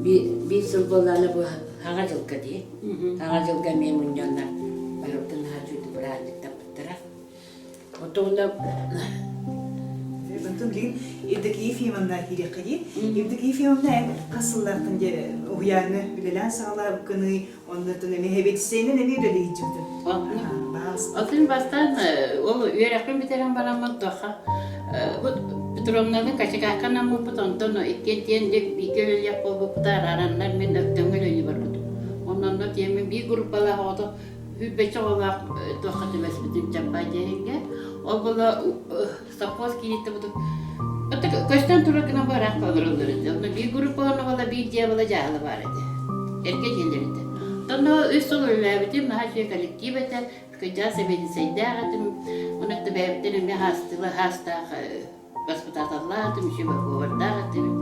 биир сыл буоллаҕына бу Саҥа дьылга дии. Саҥа дьылга эмиэ мунньаннар барыбытын наһаа үчүгэй бырааһынньыктаппыттара. Отуна Бытын Оттон билигин Евдокия Ефимовна киириэххэ дии. Евдокия Ефимовна эн хас сыллаахтан дьэ уһуйааҥҥа үлэлээн саҕалаабыккыный, оннуттан эмиэ сэбиэдиссэйинэн эмиэ үлэлии сылдьыбытын. Оттон бастаан ол үөрэхпин бүтэрэн бараммын туохха бу Петровналыын Качегакка анаммыппыт, онтон иккиэн тиэн бииргэ үлэлиэх буолбуппут араараннар мин Өктөҥҥө үлэлии барбытым. Онно онно тиэммин биир группалаах оҕото сүүрбэччэ оҕолоох туохха түбэспитим Чаппай диэһиҥҥэ. Ол буола совхоз киириттэ бутук көстөн турар гына бараах олороллор этэ. Онно биир группа онно буола биир дьиэ буола дьааһыла баар этэ. Эргэ дьиэлэр этэ. Онно үс сыл үлэлээбитим, наһаа үчүгэй коллектив этэ. Кыдьаа сэбиэдиссэйдээх этим. Онно бэйэбиттэн эмиэ хаастыыла хаастаах баспытааталлаах этим, үчүгэй повардаах этибит.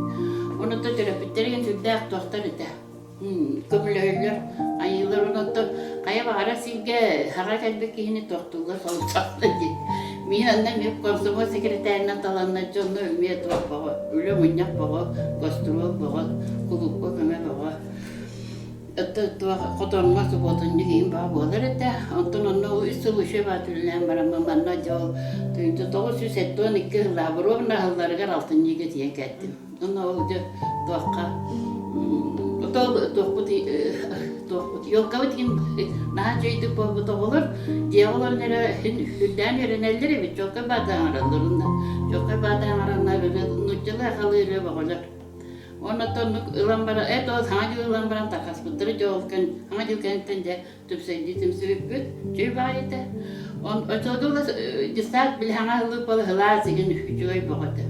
Онно төрөппүттэригин сүрдээх туохтар этэ. Көмөлөһөллөр, айыылар онон хайа баҕарар сиргэ хара кэлбит киһини тохтууллар солбуттахтар дии. Мин онно эмиэ комсомол секретарынан таланнар дьонно эмиэ туох бөҕө, үлэ мунньах бөҕө, гостуруол бөҕө, кулуупка көмө бөҕө. Туох хотоҥҥо субуотунньук иһин бөҕө буолар этэ. Онтон онно үс сыл үчүгэй баҕа үлэлээн бараммын манна дьэ ол 972 сыллаах боруобуна аһылларыгар алтынньыга тиийэн кэлтим. Онно ол дьэ туохха туохпут туохпут елкабыт иһин наһаа үчүгэйдик буолбут оҕолор дьиэҕэ олорон эрэ үрдээн үөрэнэллэр эбит чуолкай баата аҥараллар уонна чуолкай баата аҥараннар нууччалыы ахалыы эрэ бөҕөлөр уонна оннук ылан баран эт ол саҥа дьыл ылан баран тарҕаспыттара дьэ ол кэн саҥа дьыл кэнниттэн дьэ түпсэйдии түмсүбүппүт чүй баҕайы этэ. Он оччолорго дьыссаат били хаҥа ыһыллыбыт буола сылаас игин үчүгэй бөҕө этэ.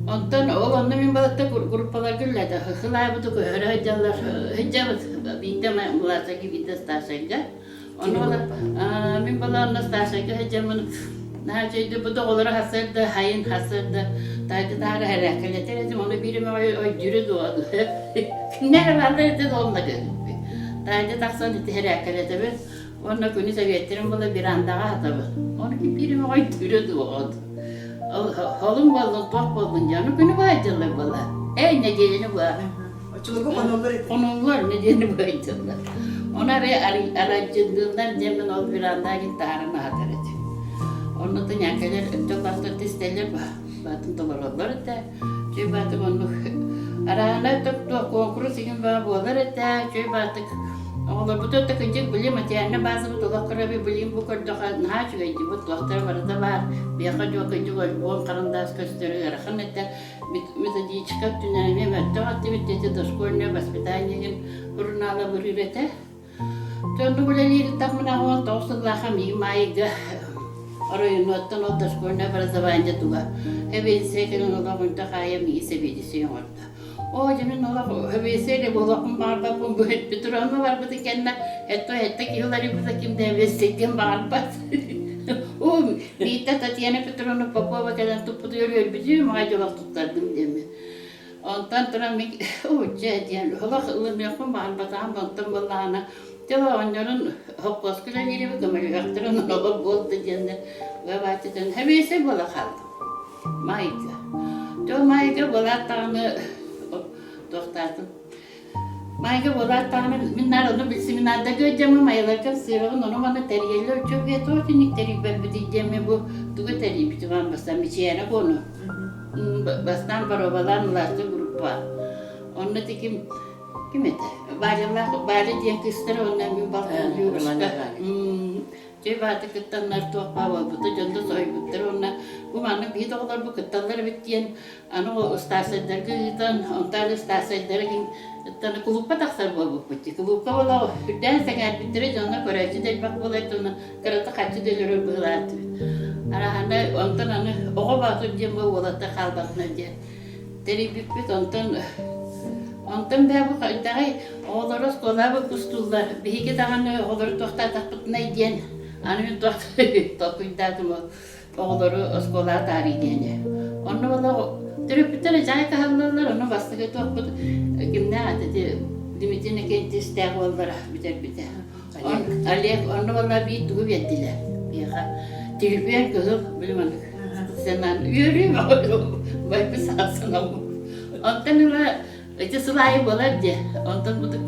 Онтон ол онно мин балатта группаларга үлэлээтэ. Сылаабыты көһөрө сылдьаллар. Сылдьабыт биирдэ младшайга, биирдэ старшайга. Ону мин бала онно старшайга сылдьаммын наһаа үчүгэйдик бу оҕолору хасыарда хайын хасыарда таайда таара хэрээккэлэтэр этим ону биир эмэ өйдүүрэ дуо кинилэр бааллар этэ онно Таайда тахсан ити хэрээккэлэтэбин уонна күнүс эбиэттэрин була верандаҕа аһатабын. Ону биир эмэ өйдүүрэ дуоҕут. Холун буоллун, туох буоллун дьэ, ону күнү быһа дьыллар буола. Эй, нэдиэлэни быһа. Оччолорго хоноллор этэ. Хоноллор, нэдиэлэни быһа дьыллар. Ону арай арадьындыыллар диэммин ол верандаҕа таһааран аһатар этим. Онно ньээкэлэр өттө тистэллэр баатын толороллор этэ. Чүй баатык оннук араана туох куонкурус игин баа буолар этэ. Чүй баатык оҕолорбут өттө кырдьык били материальнай базабыт олох кыраби билим бу көрдөхө наһаа үчүгэйдибит туохтара барыта баар. Биэхэ дьуо кырдьык альбом харандаас көстөрө ыарахан этэ. Методичка өттүнэн эмиэ мөлтөх этибит дети дошкольное воспитание диэн журнала бырыыр этэ. Дьоннук үлэлиир 19 сыллаахха миигин Маайга оройуонуттан ол дошкольное образование туга эбиэдиссэй кэлэн олох үнтэ хаайа миигин сэбиэдиссэй оҥордо. Оо, дьэ мин олох эбиэсэй эрэ буолуохпун баҕарбаппын бу Петровна барбытын кэннэ этто этте киһи уларыйбыта ким да эбиэссэйдиэн баҕарбат. Оо, биирдэ Татьяна Петровна Попова кэлэн туппутугар үөрбүтүм, аҕай дьолох туттардым диэммин. Онтон туран мин чэ диэн олох ылыныахпын баҕарбатаҕым онтон буоллаҕына дьэ оҕонньорун холкуоска үлэлиирэбит көмөлөһүөхтэрин олоҕо буолла диэннэр бааччытын хэбиэсэ буола хаалдым Маайга. Дьэ Маайга буолаат даҕаны туохтаатым Маайга буолаат даҕаны мин наар ону семинардарга ыалдьаммын майаларга сыараҕын ону-маны тэрийэллэр үчүгэй туох итинник тэрийбэппитий диэммин бу тугу тэрийбитим аан бастаан мичийээнэ буону Бастаан боруобалаан младший группа. Онно ити ким ким этэ? Валялаах Валя диэн кыыстара уонна мин балтым Юрушка. Чэй бааты кыттаннар туох баа буолбута дьон да соһуйбуттар уонна бу маннык биһи оҕолорбут кытталлар эбит диэн аны ыстаасайдарга ыытан онтон ыстаасайдары кыттан кулуупка тахсар буолбуппут дии. Кулуупка буола үрдээн сэҥээрбиттэрэ дьонно көрөөччү да элбэх буолар уонна кырата харчы да өлөрөр быһыылаах Араһана онтон аны оҕо боотур диэн бу уолаттар хаалбатынар диэн тэрийбиппит. Онтон онтон бээ бу хайдаҕый оҕолору оскуолаҕа выпустууллар. Биһиги даҕаны оҕолору туохтаатахпытынай диэн аны мин туох толкуйдаатым ол оҕолору оскуолаҕа таарый диэни. Онно буола төрөппүттэр дьаай кыһаллаллар, ону бастакы туохпут кимнээх ити Дмитрий Иннокентьевичтээх уоллара бүтэрбитэ. Олег онно буолла биир тугу биэрдилэр биһиэхэ телефон кыһыл били маннык сценан үөрүү байбы саасанаммыт онтон ыла ити сыл аайы буолар дии онтон бутук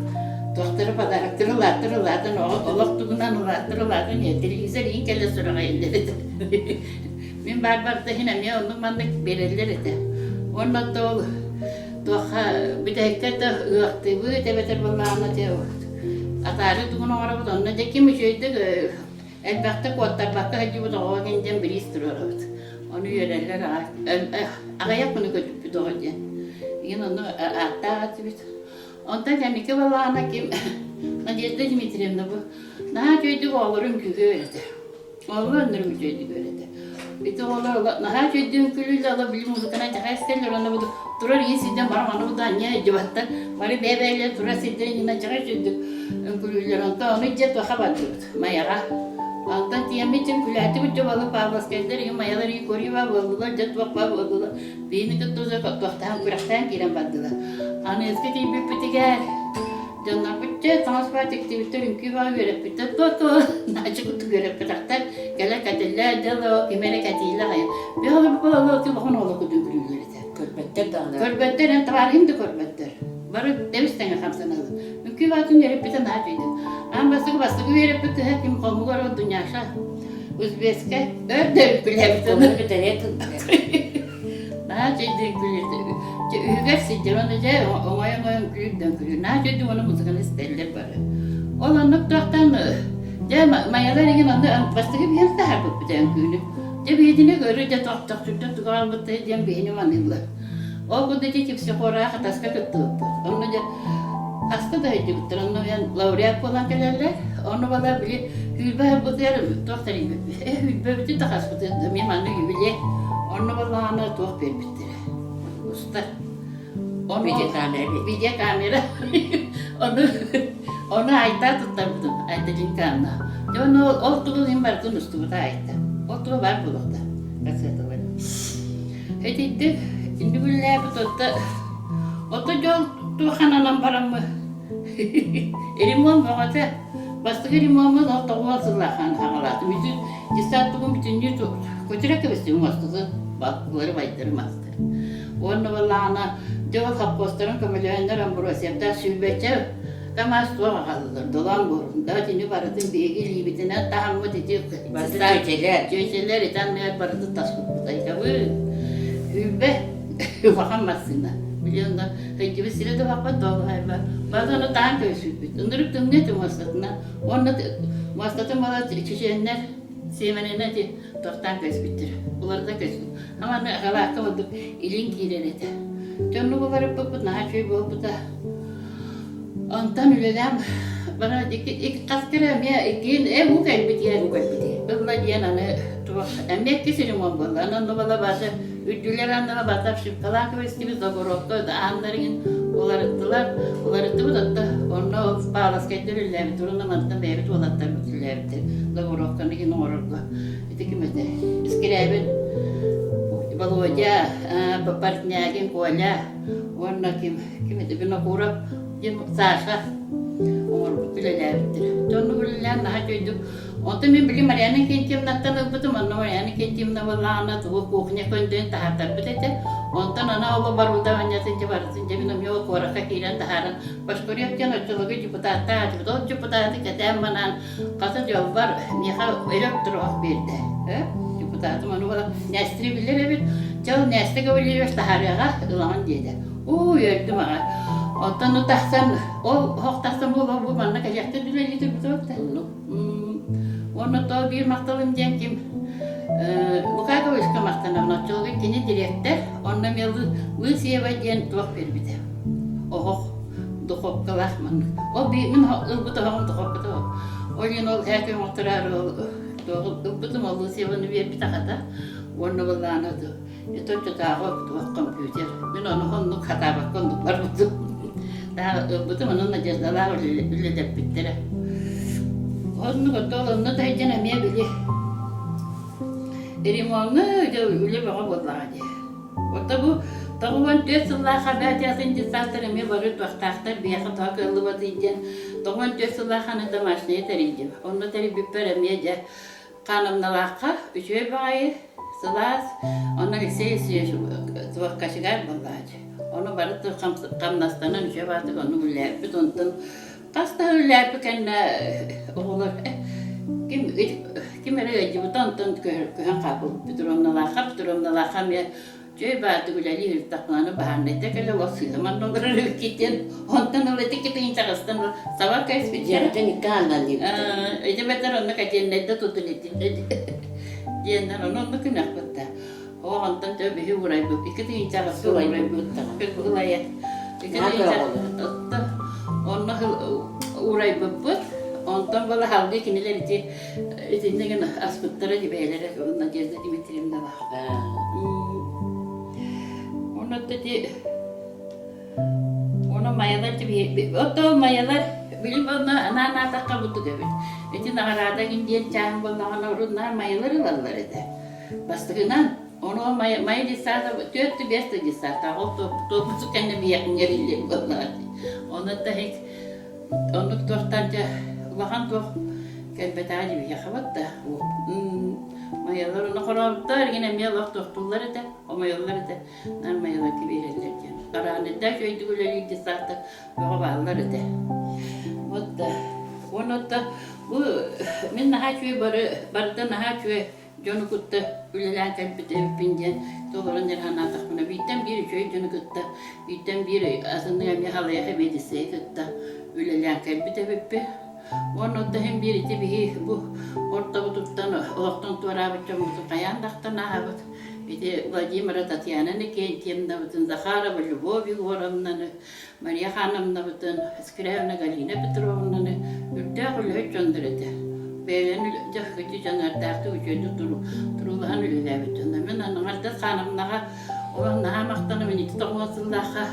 туохтары подароктары улааттар улаатан олох тугунан улааттар улаатан телевизор иин кэлэ сураҕа иһиллэр этэ. Мин баарбар да иһин эмиэ оннук-маннык биэрэллэр этэ. Уонна ол туохха бүтэһиккэ да ыахтыыбыт эбэтэр буоллаҕына дьэ атаары тугун оҥоробут онно дьэ ким үчүгэйдик элбэхтик куоттарбакка сылдьыбыт оҕоҕо диэн бириис туруорабыт. Ону үөрэллэр аҕыйах күнү көтүппүт оҕо диэн. Игин ону ааттаах этибит. Онтон кэнники балаҕана ким Надежда Дмитриевна бу наһаа үчүгэйдик оҕолорун үҥкүүгэ үөрэтэр. Оҕолору өннөрүм үчүгэйдик үөрэтэр. Ити оҕолор наһаа үчүгэйдик үҥкүүлүүллэр, олор били музыканан дьаха истэллэр, онно бу турар ийэ сирдэн бары маны бу анньа дьыбаттар, бары бэйэ-бэйэлэрэ турар сирдэрин иннинэ дьаха үчүгэйдик үҥкүүлүүллэр. Онтон ону дьэ туоха бардыбыт Майаҕа. Онтон тиэммит дьин күлээтибит дьэ балык Павловскайдар иһин Майалар иһин көрүү буоллулар, дьэ туох буоллулар. Биһини кытта уже туохтаан күрэхтээн киирэн бардылар. Аныгыскы тиийбиппитигэр дьоннорбут дьэ таҥас баа тиктибиттэр, үҥкүү баа үөрэппиттэр, то-то наачы курдук үөрэппэтэхтэр, кэлэ кэтиллэ, дьэ ким эрэ кэтиилэ хайа. Биһиги улахан оҕолор курдук үҥкүүлүүллэр этэ. Көрбөттөр даҕаны. Көрбөттөр, эн табаарыһым да көрбөттөр. Бары тэбис тэҥэ хамсаналлар. Үҥкүү баатын үөрэппитэ наһаа үчүгэй. Аан бастакы бастакы үөрэппит кыһа ким хомугар Дуняша Узбекскай өр да үҥкүүлээбит. Хомугу бүтэрэ тылдьар. Наһаа үчүгэйдик үҥкүүлүүр. Дьэ үһүгэр сылдьар уонна дьэ оҥойо-оҥойо үҥкүүлүүр да үҥкүүлүүр. Наһаа үчүгэйдик уонна музыканы истэллэр бары. Ол оннук туохтан дьэ майалар игин онно бастакы биһиги таһаарбыппыт үҥкүүнү. Дьэ биһигини көрүү дьэ тохтохтуттан тугу аҕалбыттара диэн биһини маныыллар. Ол курдук ити Кипсихораҕа Хатаска кыттыбыппыт. Онно дьэ хаста да сылдьыбыттар. Онно уйан лауреат буолан кэлэллэр. Онно бала били Сүүрбэ сылбытыгар туох тэрийбиппит? Э, сүүрбэбитин да хаспытын эмиэ манна юбилей. Онно буоллаҕына туох биэрбиттэрэ? Устар. Ону Видеокамера видеокамера. Ону ону Айта туттарбытым, Айталинка Дьэ ону ол тугу иһин барытын устубута Айта. Ол туга баар буолуохта кассеталар. Итинник инник үлэлээбит отто ото дьол туохананан бараммы ремонт бөҕөтө Бастакы ремоммун ол тоҕуон сыллаахаан хаҥалаатым. Үтү десант тугун бүтүннүү көтүрэ кэбистим муостатын балкылары байдары мастар. Уонна буоллаҕына дьэ ол хоппуостарын көмөлөһөннөр Амбросьевтаах сүүрбэччэ КамАЗ туох аҕаллылар долоон буорун да итини барытын биһиги илиибитинэн таһаммыт ити Барыты чүөчэлэр. Чүөчэлэр ити анныгар барытын таспыппыт айгабыт. Сүүрбэ улахан массыына. Били онно Сылдьыбыт сирэ да баппат доолуһайба. Бары ону таан көйсүүппүт. Ынырык тымныы этэ муостатынан. Уонна муостатын бала чеченнэр сиэмэнинэн ити тохтоон көспүттэр. Уларыта көспүт. Ама аны халаакка курдук илин киирэр этэ. Дьоннук уларыппыппыт наһаа үчүгэй буолбута. Онтон үлэлээн бара икки хас кэрэ эмиэ иккиин э уу кэлбитигэр Уу кэлбитигэр. ылла диэн аны туох эмиэ икки ремонт буолла. Аны онно бала баата Үрдүлэр анныга бата обшивкалаах кэбистибит, заборокка ааннарын уларыттылар. Уларыттыбыт отто онно ол Павловскайдар үллээбит, уонна мантан бэйэбит уолаттарбыт үллээбиттэр. Заборокканы иһин оҥорорго. Ити ким этэ? Искирээбин Володя, Портнягин Коля уонна ким ким этэ Винокуров диэн Саша оҥорбут үлэлээбиттэр. Дьонну үлэлээн наһаа үчүгэйдик Онтон мин били Марьяна Иннокентьевнаттан ылбытым, онно Марьяна Иннокентьевна буоллаҕына тугу кухня көндөйүн таһаартарбыт этэ. Онтон аны ол оборудованиетын дьэ барытын дьэ мин эмиэ ол куоракка киирэн таһааран Башкурев диэн оччолорго депутаттаах этибит. Ол депутаты кэтээн-манаан хата дьолбор миэхэ электроох биэрдэ. Э? Депутатым ону буолан Нээстини билэр эбит. Дьэ ол Нээстэ Гаврильевич таһаарыаҕа ылаҕын диэтэ. Уу үөрдүм аҕай. Онтон ну тахсан ол оһох тахсан буолуо бу манна кэлиэхтэн үлэлии турбут Уонна то биир махталым диэн ким Лука Ковичка махтанабын оччолорго кини дириэктэр онно эмиэ Лысеева диэн туох биэрбитэ оһох духовкалаах маннык ол мин ылбыт оһоҕум духовката ол иһин ол ээки оҥоттороор ылбытым ол Лысееваны биэрбит аҕата уонна былаана Это оччотооҕу туох компьютер. Мин ону оннук хатаабакка оннук барбытым. Ылбытым ону Надеждалаах үлэлэппиттэрэ. Оннук оттон онно да сылдьан эмиэ били ремоҥҥа дьэ үлэ бөҕө буоллаҕа дии. Оттон бу 94 сыллаах авиациятын детсадтар эмиэ бары туохтаахтар биһиэхэ тоҕо кыаллыбатый диэн 94 сыллаах аны домашние тэрийдим. Онно тэрийбиппэр эмиэ дьэ Хаанымналаахха үчүгэй баҕайы, сылаас, онно Алексей Алексеевич туох кочегар буоллааччы. Ону бары хамнастанан үчүгэй баҕайытык оннук үлэлээбиппит. Онтон хас да үлэлээбиппит кэннэ оҕолор ким Ким эрэ ыалдьыбыта онтон көһөн хаалбыт Петровналаахха Петровналаахха эмиэ Дьэ баатык үлэлии сырыттахпына баһаарынайда кэлэ олох сыыһа манна олорор эбиккитин онтон ыла ити тыынчаҕастан саба кэспит Дьиэҕиттэн икки аанынан диэбиттэр. Ити бэтэр онно кэтиэннэйдэ тутун итин диэннэр ону онно күнэхпит да. Оо онтон тө биһи уурайбыт икки тыынчаҕаска уурайбыт кыргылайа икки тыынча онно уурайбыппыт онтон была халгы кинилэр ити итиннэ гына аспыттара дибээлэрэ Надежда Дмитриевналаах Онно ити Ону майалар Ото майалар билим онно анаан аатахха бутук эбит. Ити наҕараада гин диэн чааһын буоллаҕына урут наар майалар ылаллар этэ. Бастакынан ону май май десята түөрт биэс да десята ол туоппуту кэннэ биһиэхиҥэриллэр буоллаҕа. Ону таһик Оннук туохтан дьэ улахан туох кэлбэтэҕэ дьиэхэ да. Майалар ону хорообуттар игин эмиэ олох туохтууллар этэ, омойоллор этэ. Наар майаларга биэрэллэр диэн. Хараанайдаах үөйдүк үлэлиир десаата бөҕө бааллар этэ. Вот да. Уонна бу мин наһаа үчүгэй бары барыта наһаа үчүгэй дьону кытта үлэлээн кэлбит эбиппин диэн толорон эрэ санаатахпына бииртэн биир үчүгэй дьону кытта бииртэн биир атыннык эмиэ халыйах эбиэдиссэйи кытта үлэлээн кэлбит эбиппин уонна оттон иһин биир ити биһи бу ортобутуттан олохтон туораабыт дьоммутун хайаан да ахтан ааһабыт ити Владимира Татьяна Никентьевнабытын Захарова Любовь Егоровнаны Мария Хановнабытын, Скрябина Галина Петровнаны үрдээх үлэһит дьоннор этэ. Бэйэлэрин дьахыты дьаныардаахтык үчүгэйдик туруулаһан үлэлээбит дьоннор. Мин аҥардас Хановнаҕа олох наһаа махтанабын ити тоҕуон сыллаахха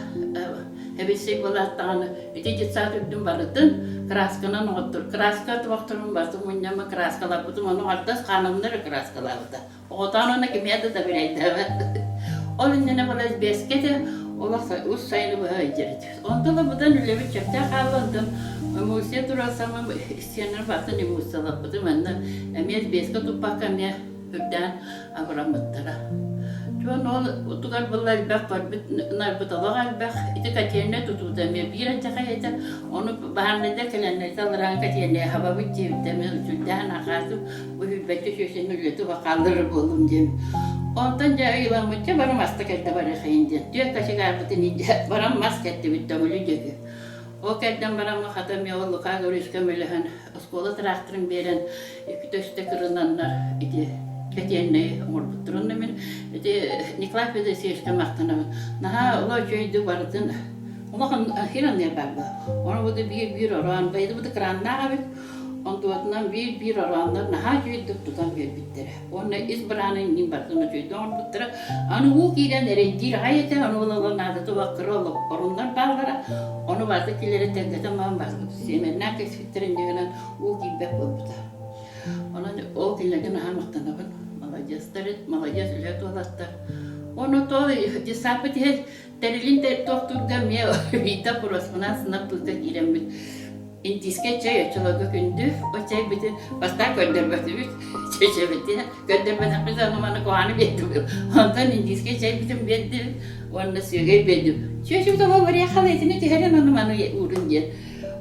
эбиссэй буолаат даҕаны ити детсад үрдүн барытын красканан оҥоттор. Краска тобохторун барытын мунньаммын краскалаппытым, ону аҥардас Хановна эрэ краскалаабыта. Оҕотоон уонна кимиэхэ да доверяйдаабат. Ол иннинэ была бэскэ этэ, олох ус сайыны быһа ыйдьар этибит. Онтон ылбытан үлэбит чэпчээх хаалла, онтон эмульсия туруорсаммын истиэннэр бартын эмульсиялаппытым, манна эмиэ бэскэ туппакка эмиэ үрдээн абыраммыттара. Дьон ол утугар была элбэх көрбүт нарбыт олох элбэх. Ити котельнай тутуута эмиэ биир алдьархай этэ. Ону баһаарынайдар кэлэннэр талыраан котельнай хабабыт диэбиттэр, мен үчүгдээн ахаатым бу сүүрбэччэ сүүсүн үлэтэ хаалларар буоллум диэн. Онтон дьэ ыйыламмычча бары маста кэлдэ барыахайын диэн. Түөрт кочегарбытын илдьэ баран мас кэттибит Төҥүлү диэки. Ол кэрдэн баран хата эмиэ ол Лука Гавриловичка мөлөһөн оскуола тыраахтарын биэрэн иккитэ үстэ кырынаннар ити кэтиэннэй оҥорбуттарын мин ити Николай Федосеевичка махтанабын. Наһаа олох үчүгэйдик барытын улахан хиранныыр барба. Ону бу биир-биир ороон, байды бу краннаах эбит. Онтуотунан биир-биир орооннор наһаа үчүгэйдик тутан биэрбиттэрэ. Уонна ис бырааны иннин барытын үчүгэйдик оҥорбуттара. Аны уу киирэн эрэйдиир аҕай этэ, ону ыла наадата кыра оруннар бааллара. Ону барыта киллэрэн тэлгэтэн баран барытын сиэмэннээх кэспиттэр инньэ гынан уу киирбэт буолбута. Онон ол кинилэргэ наһаа махтанабын. Маладьыастар, маладьыас үлэһит уолаттар. Ону то десаппыт иһин тэрилин туохтуурга эмиэ биирдэ просьбанан сынап тылга киирэммит Индийскэй чэй оччолорго күндү, ол чэйбитин бастаан көрдөрбөтүбүт, чэчэбитин көрдөрбөтөхпүт ону маны куһаҕаны биэрдибит. Онтон индийскэй чэйбитин биэрдибит уонна сүөгэй биэрдим. Чүөчүбүт оҕо барыахха итини түһэрин ону маны уурун диэн.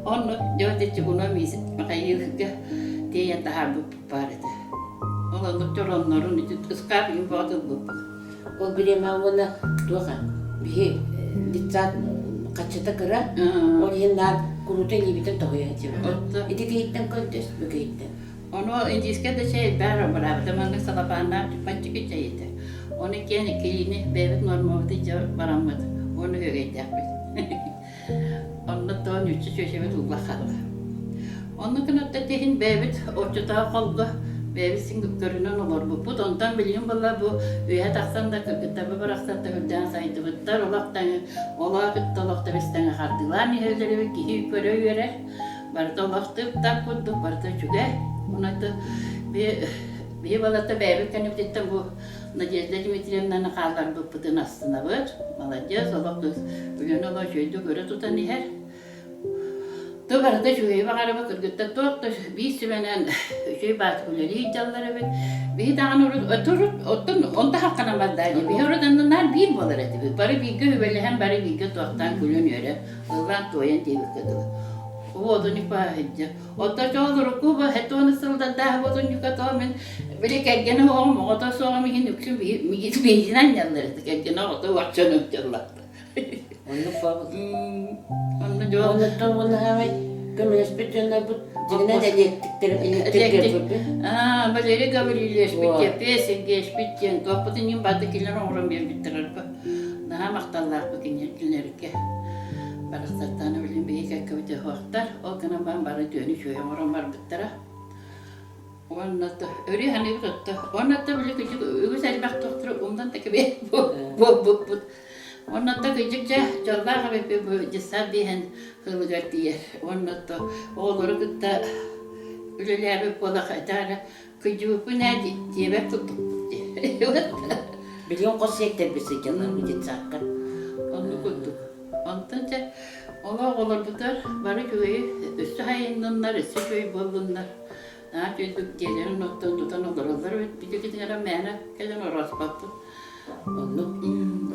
Оннук дьэ чугуна Михаилга тиэйэн таһаарбыппыт баар этэ. Ол оннук дьороннорун ити ыскаап иһин бөҕө ылбыппыт. Ол бириэмэ уонна туох биһи детсад хаччыта кыра, ол иһин наар куруутун илиибитин тоһуйа сылдьыбыт. Ити киһиттэн көрдөс, бу киһиттэн. Ону индийскэй да чэй баар быраабыта маннык салапааннаах чуппанчык чэй этэ. Ону киэн иккилиини бэйэбит нуормабыт илдьэ бараммыт, уонна үөгэйдээхпит. Онно тоон үччэ чүөчэбит уулла хаалла. Онно кынатта тиһин бэйэбит оччотооҕу холго бэйэбит син көрүнэн олорбуппут. Онтон билигин буолла бу үөһэ тахсан да кыргыттарбы барахсан да үрдээн сайдыбыттар. Олох таҥы олоо кытта олох тэбис-тэҥэ хардыылаан иһэллэр киһи көрө үөрэр. Барыта олох тып-тап курдук, барыта үчүгэй. Онон биһи балата бэйэбит кэннибититтэн бу Надежда Дмитриевнаны хаалларбыппытын астынабыт. Маладьыас, олох кыыс үлэни олох үчүгэйдик өрө тутан иһэр. То барыта үчүгэйи баҕарабыт, кыргыттар туох да биир сүбэнэн үчүгэй баатык үлэлии дьаллар эбит. Биһи даҕаны урут, урут оттон онто хахханан барда дии. Биһи урут аннынаар биир буолар этибит. Бары бииргэ үбэлэһэн, бары бииргэ туохтаан күлэн-үөрэн, ыллаан-туойан диэбиккэ дылы. Уотунньук бааһыйдьа. Оттон чоолурукку бу хетуону сылдардаах уотунньука то мин били кэргэнэ оҕом оҕото суоҕум иһин үксүн биһигин анньаллар этэ кэргэнэ оҕото уорчан ылдьаллар. Оннук буолбут. Онно дьон Оннуттан уонна хаамай көмөлөспүт дьоннорбут дьиҥинэн элиэктиктэр элиэктиргэрбиппит. Аа, Валерий Гаврильевич Кепе Сергеевич диэн туохпутун иһин бары кинилэр оҥорон биэрбиттэр арба. Наһаа махталлаахпыт кинилэргэ. Барахсаттааны билин биһиги кэккэбит өһүөхтэр. Ол гынан баран бары түөнү үчүгэй оҥорон барбыттара. Уонна өрүү саныыбыт отто. Уонна били күчүк үгүс элбэх тохтору умнан да кэбиһ буолбуппут. Уонна кыдьык дьэ дьоллоох эбиппит бу дьыссаат биэһэн сылыгар тиийэр. Уонна оҕолору кытта үлэлээбит буолах этэ кыдьыбыппын ээ диэбэт курдукпут дии. Билигин хос сиэттэрбит сылдьаллар бу детсадка. Оннук курдук. Онтон дьэ олох оҕолорбутар бары үчүгэйи өссө хайынныннар, өссө үчүгэй буоллуннар. Наһаа үчүгэйдик дьиэлэрин оттон тутан олороллор эбит. Билигин мээнэ кэлэн орооспоппут. Оннук.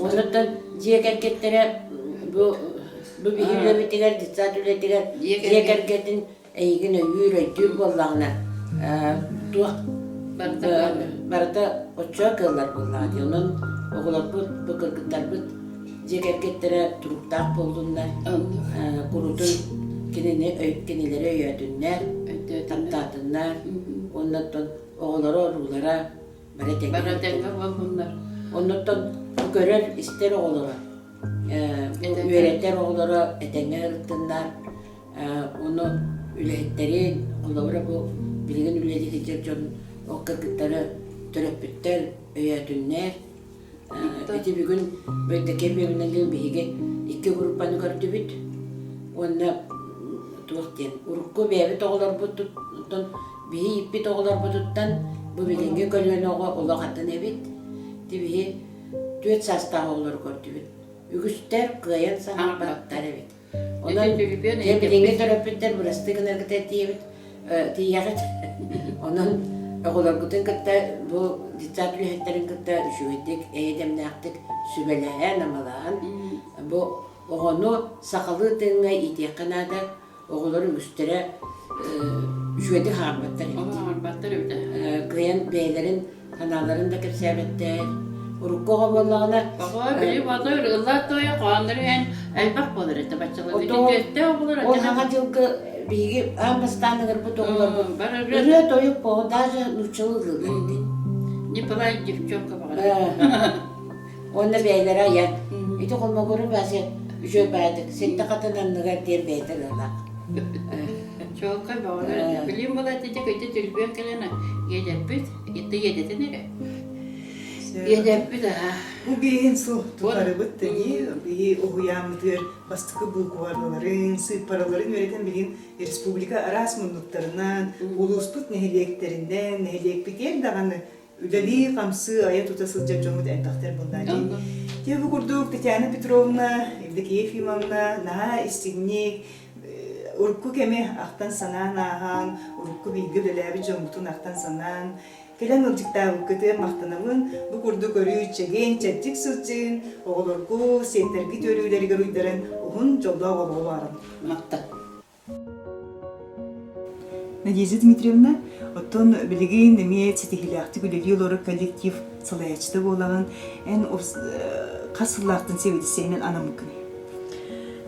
Оннуттан дьиэ кэргэттэрэ бу бу биһи үлэбитигэр, детсад үлэтигэр дьиэ кэргэтин эйигин өйүүр, өйдүүр буоллаҕына туох барыта оччо кыаллар буоллаҕа дии. Онон оҕолорбут, бу кыргыттарбыт дьиэ кэргэттэрэ туруктаах буоллуннар, курутун кинини кинилэри өйөөтүннэр, таптаатыннар, уонна оттон оҕолоро уруулара бары тэҥҥэ Бары тэҥҥэ буоллуннар. Оннуттан көрөр, истэр оҕолоро, үөрэтэр оҕолоро этэҥҥэ ырыттыннар. Ону үлэһиттэрин, холобура бу билигин үлэлии сылдьар дьон ол кыргыттары төрөппүттэр өйөөтүннэр. Ити бүгүн Бөйдөкө Бүөмүнэлиин биһиги икки группаны көрдүбүт уонна туох диэн урукку бэйэбит оҕолорбутуттан биһи ииппит оҕолорбутуттан бу билиҥҥи көлүөнэ оҕо олох атын эбит. Ити биһи түөрт саастаах оҕолору көрдүбүт. Үгүстэр кыайан саҥарбаттар эбит. Онон дьэ билиҥҥи төрөппүттэр бырастыы гынаргытыгар тиийэбит, тиийэҕит. Онон оҕолоргутун кытта бу детсад үлэһиттэрин кытта үчүгэйдик, эйэ-дэмнээхтик сүбэлэһэн, амалаһан бу оҕону сахалыы тыыҥҥа иитиэххэ наада. Оҕолор үгүстэрэ үчүгэйдик хаамматтар эбит. Хаамматтар эбит. Кыайан бэйэлэрин санааларын да кэпсээбэттэр. Урукку оҕо буоллаҕына... Оҕо били бодор ылла тойо хооннор үһэн элбэх буолар этэ баччалар. Ити оҕолор Ол хаҥа дьылгы биһиги аан бастаан ыҥырбыт оҕолорбут ырыа тойук оҕо даже нууччалыы ыллыыллар ити. Николай девчонка баҕар. Уонна бэйэлэрэ айан. Ити холмогору Вася үчүгэй баайдык сэттэ хатын анныгар диэн бэйэтэ ылалаах. Чуолкай баҕар. Билим була ити көйдө түрбүөн кэлэн иэдэппит. Ити иэдэтин эрэ. Иэдэппит аха. Бу биэһин сыл тухарыбыт дии биһи уһуйааммытыгар бастакы буукубаларын, сыыппараларын үөрэтэн билигин республика араас муннуктарынан, улууспут нэһилиэктэринэн, нэһилиэкпитигэр даҕаны үлэлии-хамсыы, айа-тута сылдьар дьоммут элбэхтэр буоллаа дии. Дьэ бу курдук Татьяна Петровна, Евдокия Ефимовна наһаа истиҥник урукку кэми ахтан-санаан ааһан, урукку бииргэ үлэлээбит дьоммутун ахтан-санаан, кэлэн ыалдьыттаабыккытын махтанабын. Бу курдук өрүү чэгиэн, чэбдик сылдьын, оҕолоргу, сиэттэргит үөрүүлэригэр уйдаран уһун дьоллоох олоҕу баҕарабын. Махтал. Надежда Дмитриевна, оттон билигин эмиэ ситиһиилээхтик үлэлии олорор коллектив салайааччыта буолаҕын. Эн хас сыллаахтан сэбиэдиссэйинэн анаммыккыный?